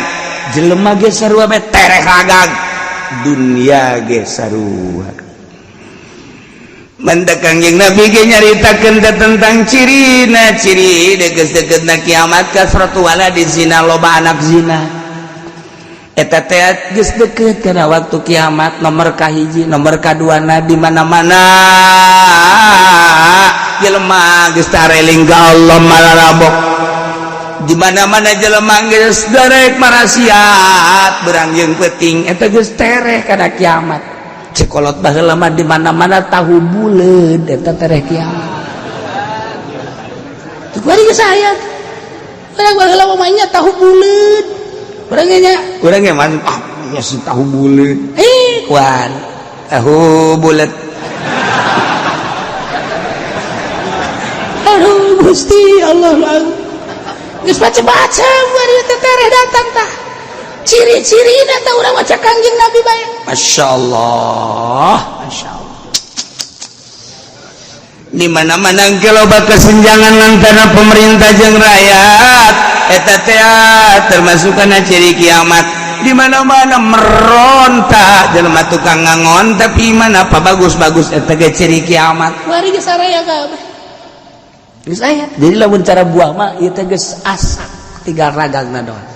jelema ge sarua bae tereh ragag dunia ge sarua. Mendak Kangjeng Nabi ge nyaritakeun tentang cirina ciri deukeut-deukeutna kiamat kasratu waladi zina, loba anak zina. Eta teh geus deukeut kana waktu kiamat nomor kahiji, nomor kaduana di mana-mana jelema geus tareling ka Allah malarabok. Di mana-mana jelema geus darek marasiat berang jeung peuting eta geus tereh kana kiamat. Cekolot baheula mah di mana-mana tahu buleud eta tereh kiamat. Tuh bari geus aya. Urang baheula mah nya tahu buleud. Urang nya urang ge mah ah nya si tahu buleud. Kuan tahu buleud. Aduh Gusti Allah. Geus baca-baca bari teh tereh datang tah. Ciri-cirina tah urang maca Kangjeng Nabi bae. Masyaallah, masyaallah. Di mana-mana ge loba kesenjangan antara pemerintah jeung rakyat eta teh termasuk kana ciri kiamat. Di mana-mana meronta jelema tukang ngangon tapi iman apa bagus-bagus eta ge ciri kiamat. Bari geus saraya kabeh. Geus aya. Jadi lamun cara buah mah ieu teh geus asak tinggal ragangna doang.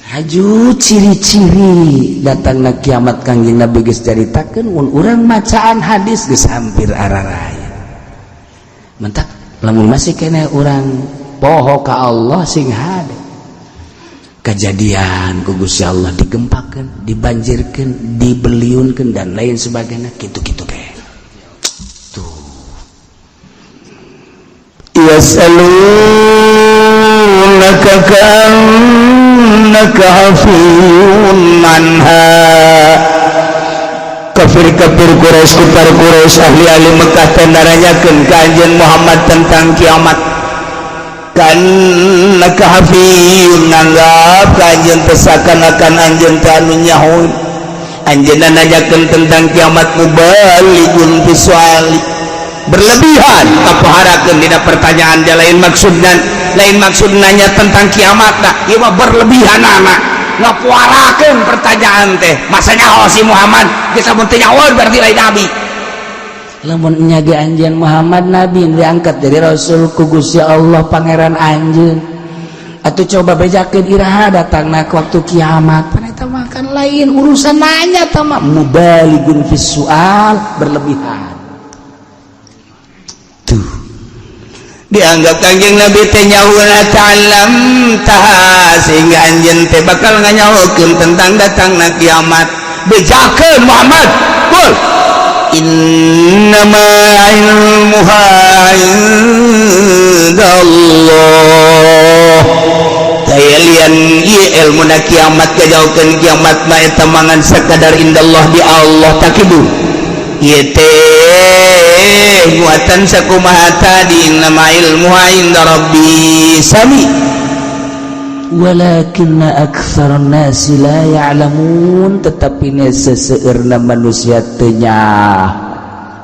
Haju ciri-ciri datangna kiamat Kangjeng Nabi geus caritakeun mun urang macaan hadis geus hampir araraya. Mentak lamun masih keneh urang poho ka Allah sing hade. Kejadian ku Gusti Allah digempakeun, dibanjirkeun, dibeliunkeun dan lain sebagainya kitu-kitu ke. Tuh. Yas'alunaka ka'annaka hafiyun anha. Kafir-kafir Quraisy, kufar Quraisy, ahli-ahli Mekah teh naranyakeun ka anjeun Muhammad tentang kiamat. Ka'annaka hafiyun, nganggap ka anjeun teh seakan-akan anjeun teh anu nyaho. Anjeunna nanyakeun tentang kiamat mubaligun fi suali, berlebihan kapaharakeun dina pertanyaan dia. Lain maksudna, lain maksud nanya tentang kiamat dah, ieu mah berlebihan anak ngapuarakeun pertanyaan teh. Masa nyaho si Muhammad geus, lamun teu nyaho berarti lain nabi. Lamun nya ge anjeun Muhammad nabi, diangkat jadi rasul ku Gusti Allah Pangeran anjeun, atau coba bejakeun iraha datangna ke waktu kiamat. Pan eta mah kan lain urusan nanya tah mah, mubaligun fis sual, berlebihan tuh. Dianggap Kangjeng Nabi teh nyahoeuna ta'lam taha, sehingga anjeun teh bakal nganyahokeun tentang datangna kiamat. Bejakeun Muhammad, qul innama ilmuha indallah. Lian ieu ilmuna kiamat, kajauhkeun kiamat mah eta mangan sakadar indallah, di Allah. Tak kitu ieu teh muatan sakumaha tadi, innama ilmuha inda rabbi sami. Walakinna aktsarun nasi la ya'lamun, tetapi seseueurna manusia teu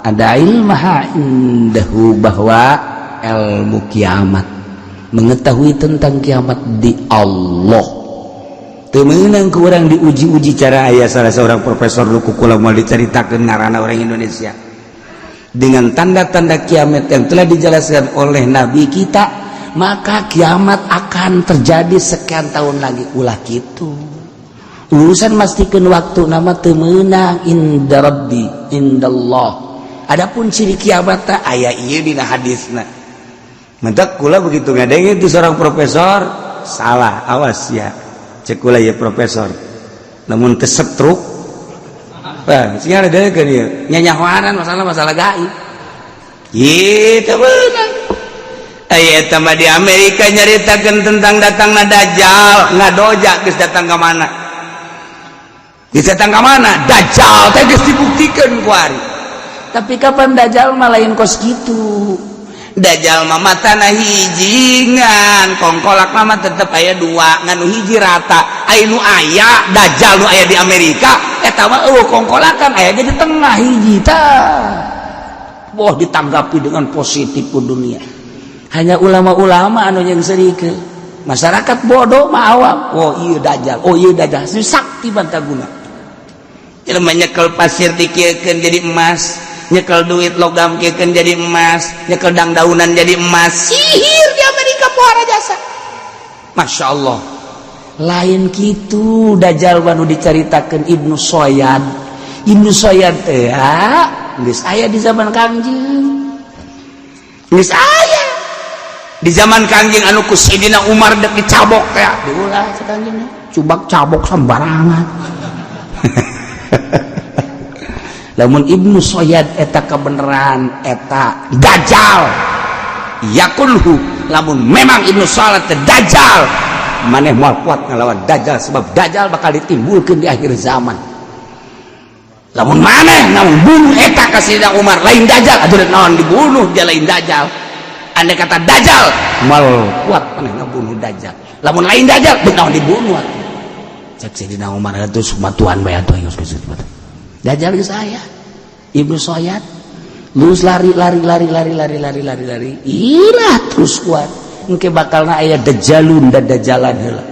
ada ilmaha indahu, bahwa ilmu kiamat, mengetahui tentang kiamat di Allah. Teu meunang ku urang diuji-uji cara. Aya salah seorang profesor nu ku kula moal dicaritakeun ngaranna, orang Indonesia, dengan tanda-tanda kiamat yang telah dijelaskan oleh nabi kita, maka kiamat akan terjadi sekian tahun lagi. Ulah gitu, urusan mastikeun waktu nama teu meunang, inda rabbi, indallah. Adapun ciri kiamat teh aya ieu dina hadisna. Mentak kula begitu ngadenge itu seorang profesor salah, awas ya, cek kula ya profesor, namun kesetruk. Wah, sing ada kan ieu nyanyahoanan masalah-masalah gaib gitu beunang. Aya tambah di Amerika nyaritakan tentang datangna Dajjal, ngadoja geus datang ke mana, geus datang ke mana Dajjal teh geus dibuktikan ku ari. Tapi kapan Dajjal mah lain kos gitu. Dajjal mah matana hiji ngan kongkolak mah tetep aya dua, ngan nu hiji rata. Aya nu aya Dajjal nu aya di Amerika eta mah eueuh kongkolakan, aya di tengah hiji tah. Wah, ditanggapi dengan positif ku dunia. Hanya ulama-ulama anu yang serike, masyarakat bodoh mah awam, oh iya Dajjal, oh iya Dajjal, si sakti bantaguna. Jelema nyekel pasir dikiekeun jadi emas, nyekel duit logam kiekeun jadi emas, nyekel dangdaunan jadi emas. Sihir di Amerika pohara jasa. Masya Allah. Lain gitu Dajjal nu dicaritakeun Ibnu Soyad. Ibnu Soyad teh geus aya di zaman Kangjeng, geus aya di zaman Kangjeng anu ku Sidina Umar dek dicabok teh. Diulah cek Kangjeng, cubak cabok sembarangan. Lamun Ibnu Soyad eta kebenaran eta Dajjal, yakulhu, lamun memang Ibnu Salat teh Dajjal, maneh moal kuat ngelawan Dajjal sebab Dajjal bakal ditimbulkeun di akhir zaman. Lamun maneh namun bunuh eta ka Sayyidina Umar lain Dajjal, atuh naon dibunuh dia lain Dajjal? Andai kata Dajjal, moal kuat maneh ngabunuh Dajjal. Lamun lain Dajjal, dek naon dibunuh atuh? Cek Sayyidina Umar itu sumatuan bae atuh, geus geus. Dajjal geus aya. Ibnu Soyad lurus lari lari lari lari lari lari lari lari, ilah terus kuat engke bakalna aya Dajjalun dan Dajjalan heula.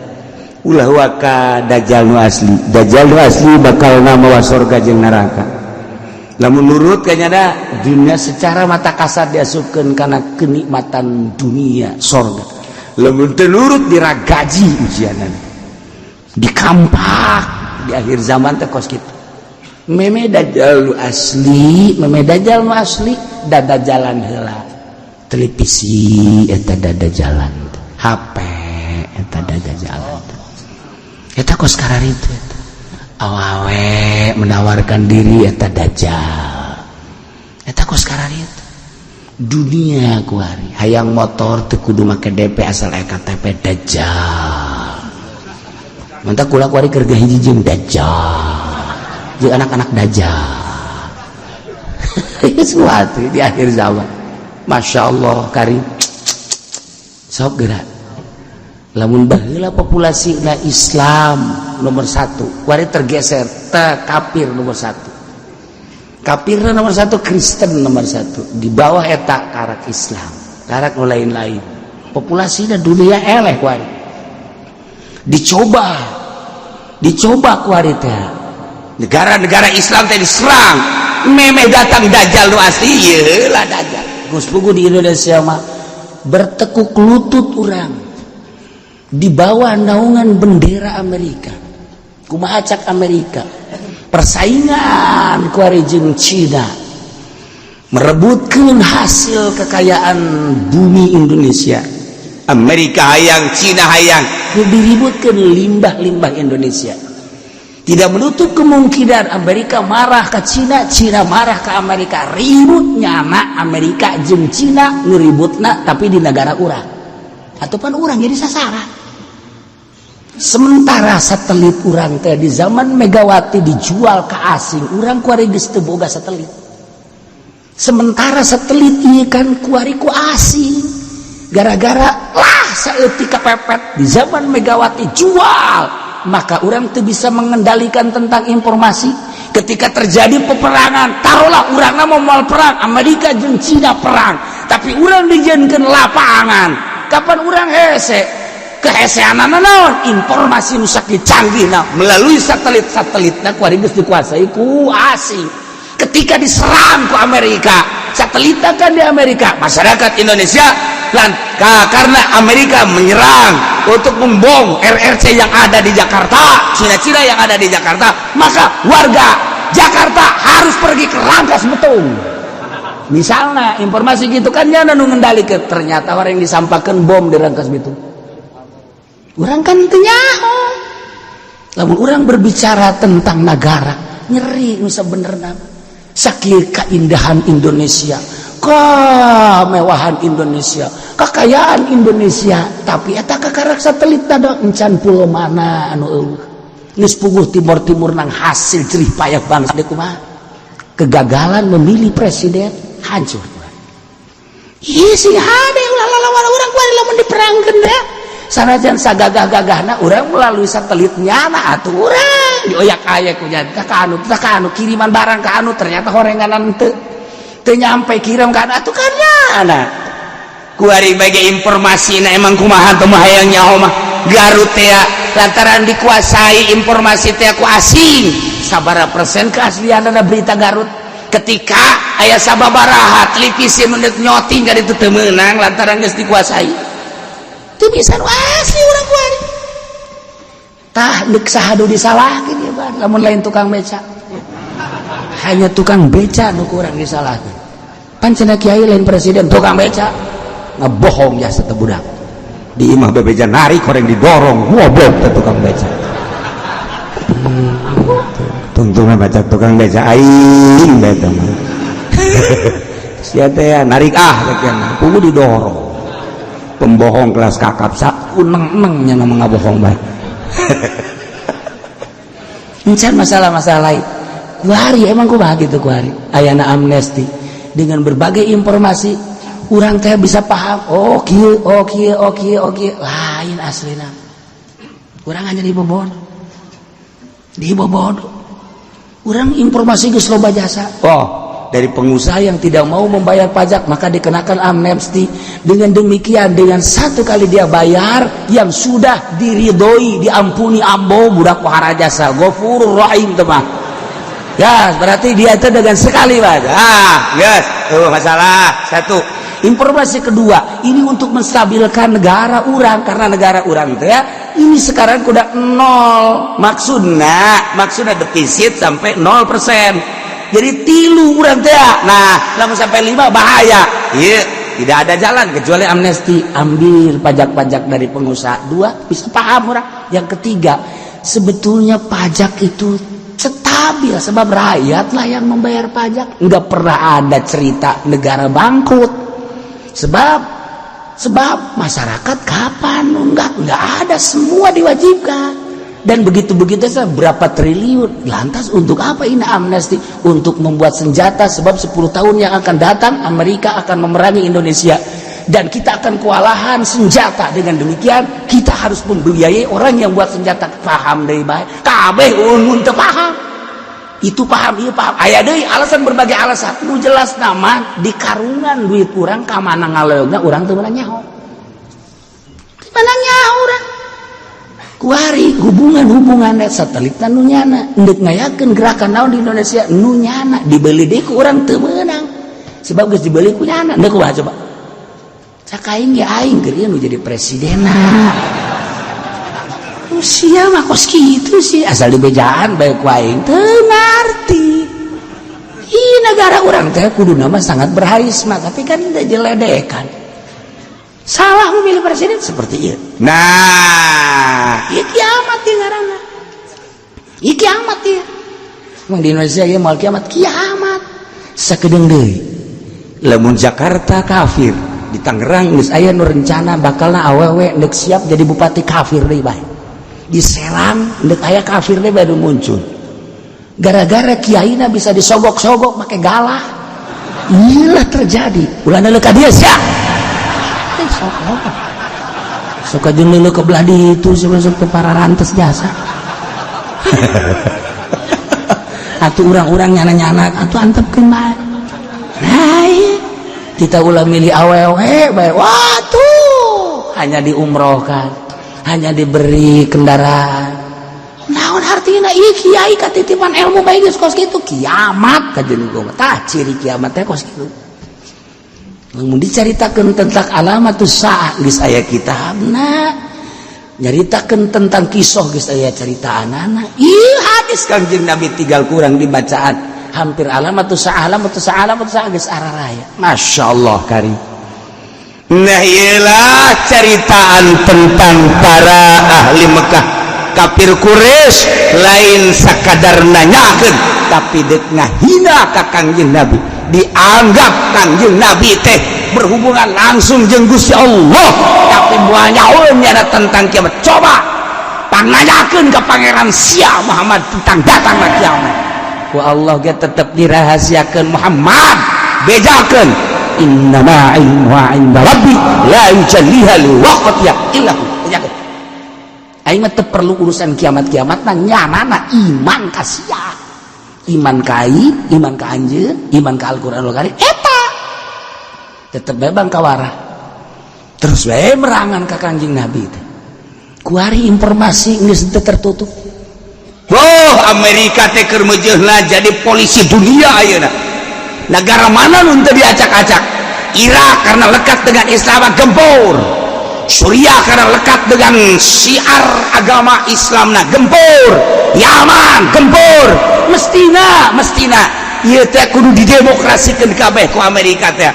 Ulah waka Dajjal nu asli. Dajjal nu asli bakal mawa sorga jeung neraka lamun nurut kayaknya da. Dunia secara mata kasar diasupkeun kana kenikmatan dunia sorga. Lamun teu nurut diragaji ujianan, dikampak di akhir zaman teh kos kitu. Meme Dajjal nu asli, meme Dajjal nu asli dada jalan heula, televisi eta dada jalan, HP eta dada jalan, eta kos kararitu eta awawe menawarkan diri eta Dajjal, eta kos kararitu. Dunia kuari hayang motor teu kudu make DP, asal KTP. Dajjal. Mantap, kula kuari keur hiji jeung dajjal, jeung anak-anak dajjal. Sesuatu di akhir zaman, Masya Allah, karim sok gerak. Lamun baheula populasi na Islam nomor satu, kuari tergeser te kafir nomor satu, kafir nomor satu, Kristen nomor satu, di bawah eta karak Islam, karak nu lain-lain. Populasinya dunia eleh. Kuari dicoba, dicoba kuari teh negara-negara Islam teh diserang. Memeh datang dajjal nu asli, ieu lah dajjal. Geus puguh di Indonesia mah bertekuk lutut urang di bawah naungan bendera Amerika. Kumaha cak Amerika? Persaingan kuari jeung Cina merebutkan hasil kekayaan bumi Indonesia. Amerika hayang, Cina hayang. Diributkan limbah-limbah Indonesia. Tidak menutup kemungkinan Amerika marah ke Cina, Cina marah ke Amerika, ribut nyana Amerika jeung Cina ngeributna, tapi di negara urang ataupun urang jadi sasaran. Sementara satelit urang teh di zaman Megawati dijual ke asing. Urang kuari geus teu boga satelit. Sementara satelit ieu kan kuari ku asing, gara-gara lah saeutik kepepet di zaman Megawati jual, maka urang tuh bisa mengendalikan tentang informasi. Ketika terjadi peperangan, taruhlah urang mau mau perang Amerika jeung Cina perang, tapi urang dijadikan lapangan. Kapan urang hese kehesean naon? Informasi nu sakieu canggih nah, melalui satelit-satelit nah kuari geus dikuasai ku asing. Ketika diserang ku Amerika, satelit kan di Amerika, masyarakat Indonesia lan karena Amerika menyerang untuk membom RRC yang ada di Jakarta, Cina-Cina yang ada di Jakarta, maka warga Jakarta harus pergi ke Rangkas Betung misalnya. Informasi gitu kan nyana nu ngendalikeun. Ternyata orang yang disampaikan bom di Rangkas Bitung, urang kan teu nyaho. Lamun urang berbicara tentang negara, nyeri nu sabenerna. Sakieu keindahan Indonesia, kemewahan Indonesia, kekayaan Indonesia, tapi eta kakarak satelit ada encan pulau mana anu eueuh. Geus puguh timur-timur nang hasil jerih payah bangsa deui kumaha? Kegagalan memilih presiden hancur. Ih, sing hade ulah lalawan urang kuari lamun diperangkeun deh. Sanajan sagagah-gagahna urang melalui satelit nyana atuh urang dioyak-ayak ku nya ka anu ka anu, kiriman barang ka anu, ternyata horenganan teu teu nyampe, kirim ka anu atuh kan nyana. Kuari bagi informasi na emang kumaha teu mah hayang nyaho mah. Garut teh lantaran dikuasai informasi teh ku asing, sabaraha persen keaslian ada berita Garut? Ketika aya sababaraha televisi menit nyoting ka ditu teu meunang lantaran geus dikuasai. Teu bisa nu asli urang kuari. Tah, deuk saha nu disalahkeun ieu mah lamun lain tukang beca? Hanya tukang beca nu kurang disalahkeun. Pan cenah kiai lain presiden, tukang beca ngebohong jasa teh budak. Di imah bebeja narik horeng didorong, goblok teh tukang beca. Tungtungan baca tukang beca aing bae teh mah. Sia teh ya, narik ah teh pugu didorong. Pembohong kelas kakap sak uneng-eneng nya nama ngabohong bae. Encan masalah-masalah lain. Kuari emang kumaha gitu kuari? Ayana amnesti dengan berbagai informasi urang teh bisa paham, oh kieu, oh kieu, oh kieu, oh kieu, lain aslina. Urang hanya dibobodo, dibobodo. Urang informasi geus loba jasa. Oh, dari pengusaha yang tidak mau membayar pajak maka dikenakan amnesti. Dengan demikian, dengan satu kali dia bayar yang sudah diridhoi, diampuni ambo budak jasa Ghafurur Rahim teman ya, berarti dia itu dengan sekali bayar. Ah yes, tuh masalah satu. Informasi kedua, ini untuk menstabilkan negara urang karena negara urang itu ya ini sekarang udah nol. Maksudnya, maksudnya defisit sampai 0%, jadi tilu urang teh. Nah, lamun sampai 5 bahaya. Iya, tidak ada jalan kecuali amnesti, ambil pajak-pajak dari pengusaha. Dua, bisa paham orang. Yang ketiga, sebetulnya pajak itu stabil sebab rakyat lah yang membayar pajak. Nggak pernah ada cerita negara bangkrut. Sebab sebab masyarakat kapan enggak ada, semua diwajibkan dan begitu-begitu saja berapa triliun. Lantas untuk apa ini amnesti? Untuk membuat senjata, sebab 10 tahun yang akan datang Amerika akan memerangi Indonesia dan kita akan kewalahan senjata. Dengan demikian kita harus membiayai orang yang buat senjata. Paham dari baik kabeh, unmun teu paham, itu paham, iya paham, aya deui alasan, berbagai alasan. Nu jelas nama di karungan duit urang ka mana ngaleungna, urang teu meunang nyaho. Di mana nyaho urang? Kuari hubungan-hubungan satelit nu nyana ndek ngayakeun gerakan naon di Indonesia, nu nyana dibeli deui ku urang teu meunang, sebab geus dibeli ku nyana. Ndek kumaha coba? Cak aing ya, aing keur nu jadi presiden. Usia mah kos kitu sih, asal dibejaan bae ku aing teu ngarti. Ih, negara urang teh kudu nama sangat berharisma, tapi kan jeledekan, salah memilih presiden seperti itu. Nah. Ieu kiamat ieu ngaranna, ieu kiamat ieu. Emang di Indonesia ieu moal kiamat? Kiamat sakedeung deui. Lamun Jakarta kafir, di Tangerang geus aya nu rencana bakalna awewe ndek siap jadi bupati kafir deui bae. Di Serang ndek aya kafir deui baru muncul, gara-gara kiaina bisa disogok-sogok make galah. Inilah terjadi, ulah neuleuh ka dieu sia. Eh, sok sok aja neuleuh ke belah ditu sih, masuk ke para rantes jasa atuh urang-urang nyana-nyana atuh antepkeun bae. Nah, iya. Kita ulah milih awewe bae. Wah, tuh hanya diumrohkan, hanya diberi kendaraan, naon artinya? Ieu kiai katitipan ilmu bae geus kos kitu. Kiamat kajeun gua. Tah, ciri kiamat teh kos kitu. Lamun dicaritakeun tentang alamatus saah geus aya kitabna, nyaritakeun tentang kisah geus aya caritaanana. Ieu hadis Kangjeng Nabi tinggal kurang dibacaan, hampir alamatus saah, alamatus saah, alamatus saah geus araraya. Masya Allah kari. Nah, iyalah ceritaan tentang para ahli Mekah, kafir Quraisy, lain sakadar nanyakeun, tapi dek ngahina ka Kangjeng Nabi. Dianggap Kangjeng Nabi teh berhubungan langsung jeung Gusti Allah, tapi moal nyaho nyana tentang kiamat. Coba pangnanyakeun ka pangeran sia Muhammad tentang datangna kiamat. Ku Allah ge tetep dirahasiakeun. Muhammad, bejakeun, innama ilmuha inda rabbi la yujalliha liwaqtiha illa hu. Bejakeun, aing mah teu perlu urusan kiamat-kiamat na, nyanana iman ka sia, iman ka aing, iman ka anjeun, iman ka Al-Qur'anul Karim, eta tetep bae bang kawara terus bae merangan ka Kangjeng Nabi teh. Kuari informasi geus teu tertutup. Oh, Amerika teh keur meujeuhna jadi polisi dunia ayeuna. Negara mana nu teu diacak-acak? Irak karena lekat dengan Islam gempur, Suriah karena lekat dengan syiar agama Islam nah gempur, Yaman gempur. Mestina, mestina ieu teh kudu didemokrasikeun kabeh ku Amerika teh,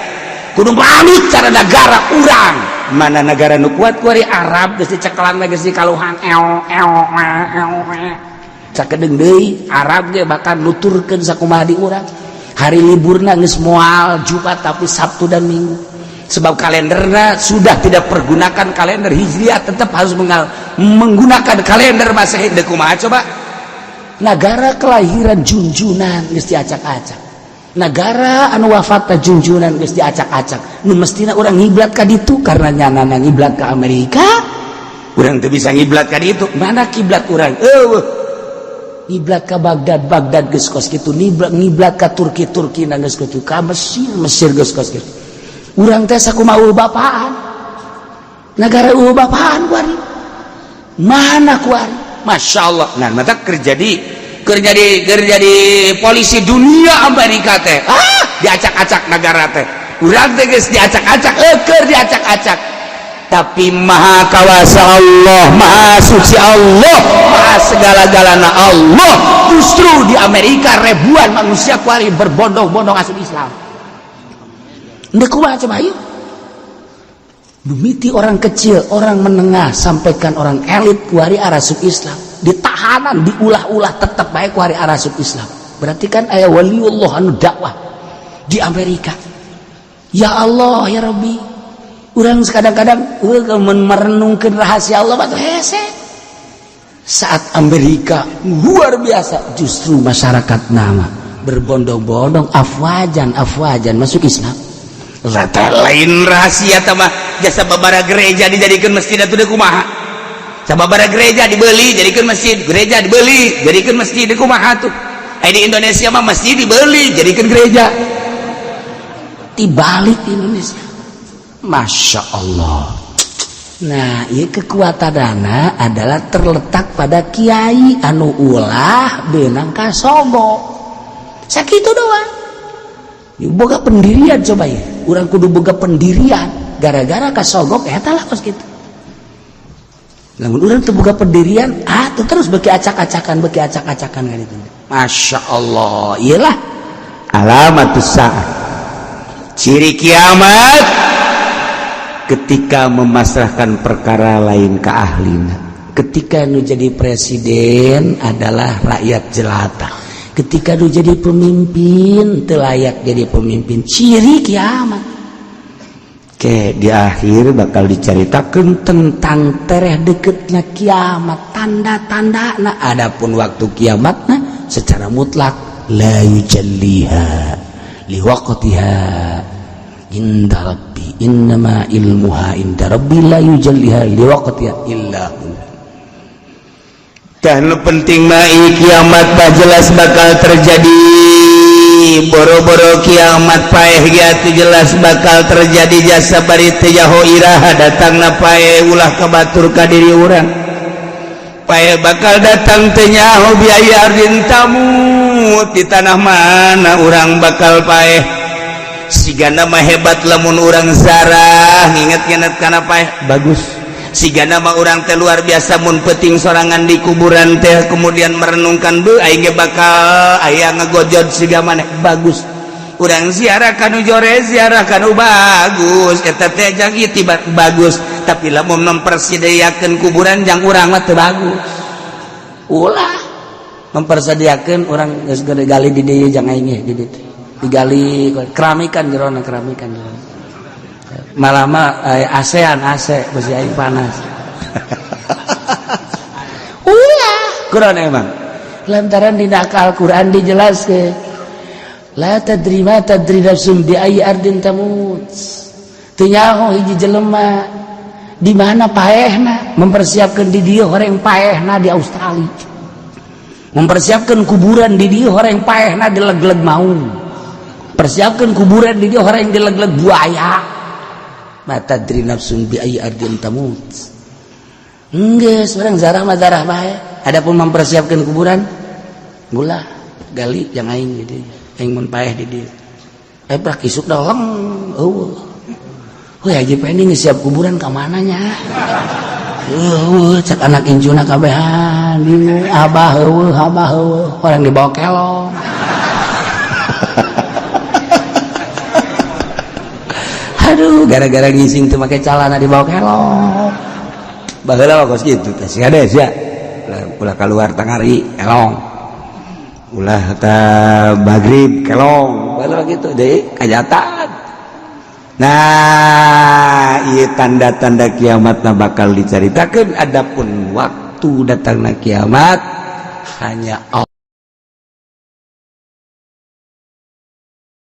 kudu manut cara negara urang. Mana negara nu kuat kuari? Arab geus dicekelan, geus dikaluhan eo eo eo eo. Sakedeung deui Arab ge bahkan nuturkeun sakumaha di urang. Hari liburna geus moal Jumat, tapi Sabtu dan Minggu, sebab kalenderna sudah tidak pergunakan kalender Hijriah, tetap harus menggunakan kalender Masehi. Deuk kumaha coba? Negara kelahiran junjunan geus diacak-acak, negara anu wafat junjunan geus diacak-acak. Nu mestina urang ngiblat ka ditu, karena nyanana ngiblat ka Amerika. Urang teu bisa ngiblat ka ditu. Mana kiblat urang? Eueuh, ngiblat ka Baghdad, Baghdad geus kos kitu. Ngiblat, ngiblat ka Turki, Turki na geus kitu. Ka Mesir, Mesir geus kos kitu. Urang teh sakumaha bapaan, negara eueuh bapaan kuari. Mana kuari? Masya Allah. Nah, mata kerja di polisi dunia Amerika teh. Ah, diacak-acak negara teh. Urang teh geus diacak-acak, keur diacak-acak, tapi maha kawasa Allah, maha suci Allah, maha segala-galana Allah. Justru di Amerika ribuan manusia kuari berbondong-bondong asup Islam. Ndek kumaha coba? Ayo. Mimiti orang kecil, orang menengah, sampaikan orang elit kuari arasup Islam. Ditahanan, diulah-ulah, tetap baik kuari arasup Islam. Berarti kan aya waliullah anu dakwah di Amerika. Ya Allah, ya Rabbi. Urang kadang-kadang merenungkan rahasia Allah mah hese. Saat Amerika luar biasa, justru masyarakat nama berbondong-bondong, afwajan afwajan masuk Islam. Rata lain rahasia tambah jasa babara gereja dijadikan masjid atuh deui kumaha? Sababara gereja dibeli jadikan masjid, gereja dibeli jadikan masjid deui kumaha tuh? Eh, di Indonesia mah masjid dibeli jadikan gereja. Dibalik di Indonesia, Masya Allah. Nah, ini kekuatan dana adalah terletak pada kiai anu ulah beunang kasogok. Sakitu doang. Boga pendirian, coba ya. Urang kudu boga pendirian. Gara-gara kasogok eta lah kos kitu. Lamun urang teu boga pendirian, ah tuh terus beki acak-acakan, beki acak-acakan kan itu. Masya Allah, iyalah Alamatus saat, ciri kiamat, ketika memasrahkan perkara lain ke ahlina. Ketika nu jadi presiden adalah rakyat jelata, ketika nu jadi pemimpin teu layak jadi pemimpin, ciri kiamat. Oke, di akhir bakal diceritakan tentang tereh deketnya kiamat, tanda-tanda. Nah, adapun waktu kiamat, nah, secara mutlak la yujalliha liwaqtiha inda rabbi, innama ilmuha inda rabbi, la yujalliha liwaqtiha illa hu. Dan penting mah kiamat bah jelas bakal terjadi. Boro-boro kiamat, paeh ge jelas bakal terjadi. Jasa bari teu nyaho iraha datangna paeh, ulah kabatur ka diri urang. Paeh bakal datang teu nyaho bi ayyi ardin tamut, di tanah mana urang bakal paeh. Sigana mah hebat lamun urang zarah nginget-nginget kana paeh, bagus. Sigana mah urang teh luar biasa mun peting sorangan di kuburan teh, kemudian merenungkan, "Be, aing ge bakal aya ngegojod siga maneh," bagus. Urang ziarah kanu jore, ziarah kanu bagus, eta teh jang itibar bagus. Tapi lamun mempersediakeun kuburan jang urang mah teu bagus. Ulah mempersediakeun, urang geus gali di dieu jang aing di dieu digali, keramikan jerona, keramikan jerona. Malah mah ASEAN AC besi aing panas. Ulah. Quran emang. Lantaran di Al-Quran dijelaskan, la tadri ma tadri nafsun bi ayyi ardin tamut. Teu nyaho hiji jelema di mana paehna. Mempersiapkan di dieu, horeng paehna di Australia. Mempersiapkan kuburan di dieu, horeng paehna di leg-leg maung. Persiapkan kuburan di dieu, horeng di leg-leg buaya. Ma tadri nafsun bi ayyi ardin tamut. Geus, urang zarah mah zarah bae. Adapun mempersiapkan kuburan, ulah. Gali yang aing di dieu, aing mun paeh di dieu, eh, prak isuk dah leng eueuh. Woi, Haji Pendi geus siap kuburan ka mana nya? Eueuh, cek anak incuna kabehan, bingung, abah eueuh, abah eueuh, orang dibawa kelong. Aduh, gara-gara ngising teu make calana dibawa kelong. Baheula mah kos kitu teh, sia deh sia. Ulah keluar tangari kelong. Ulah ta magrib kelong. Baheula gitu deui kajatan. Nah, ieu tanda-tanda kiamat bakal dicaritakeun. Adapun waktu datangna kiamat hanya Allah.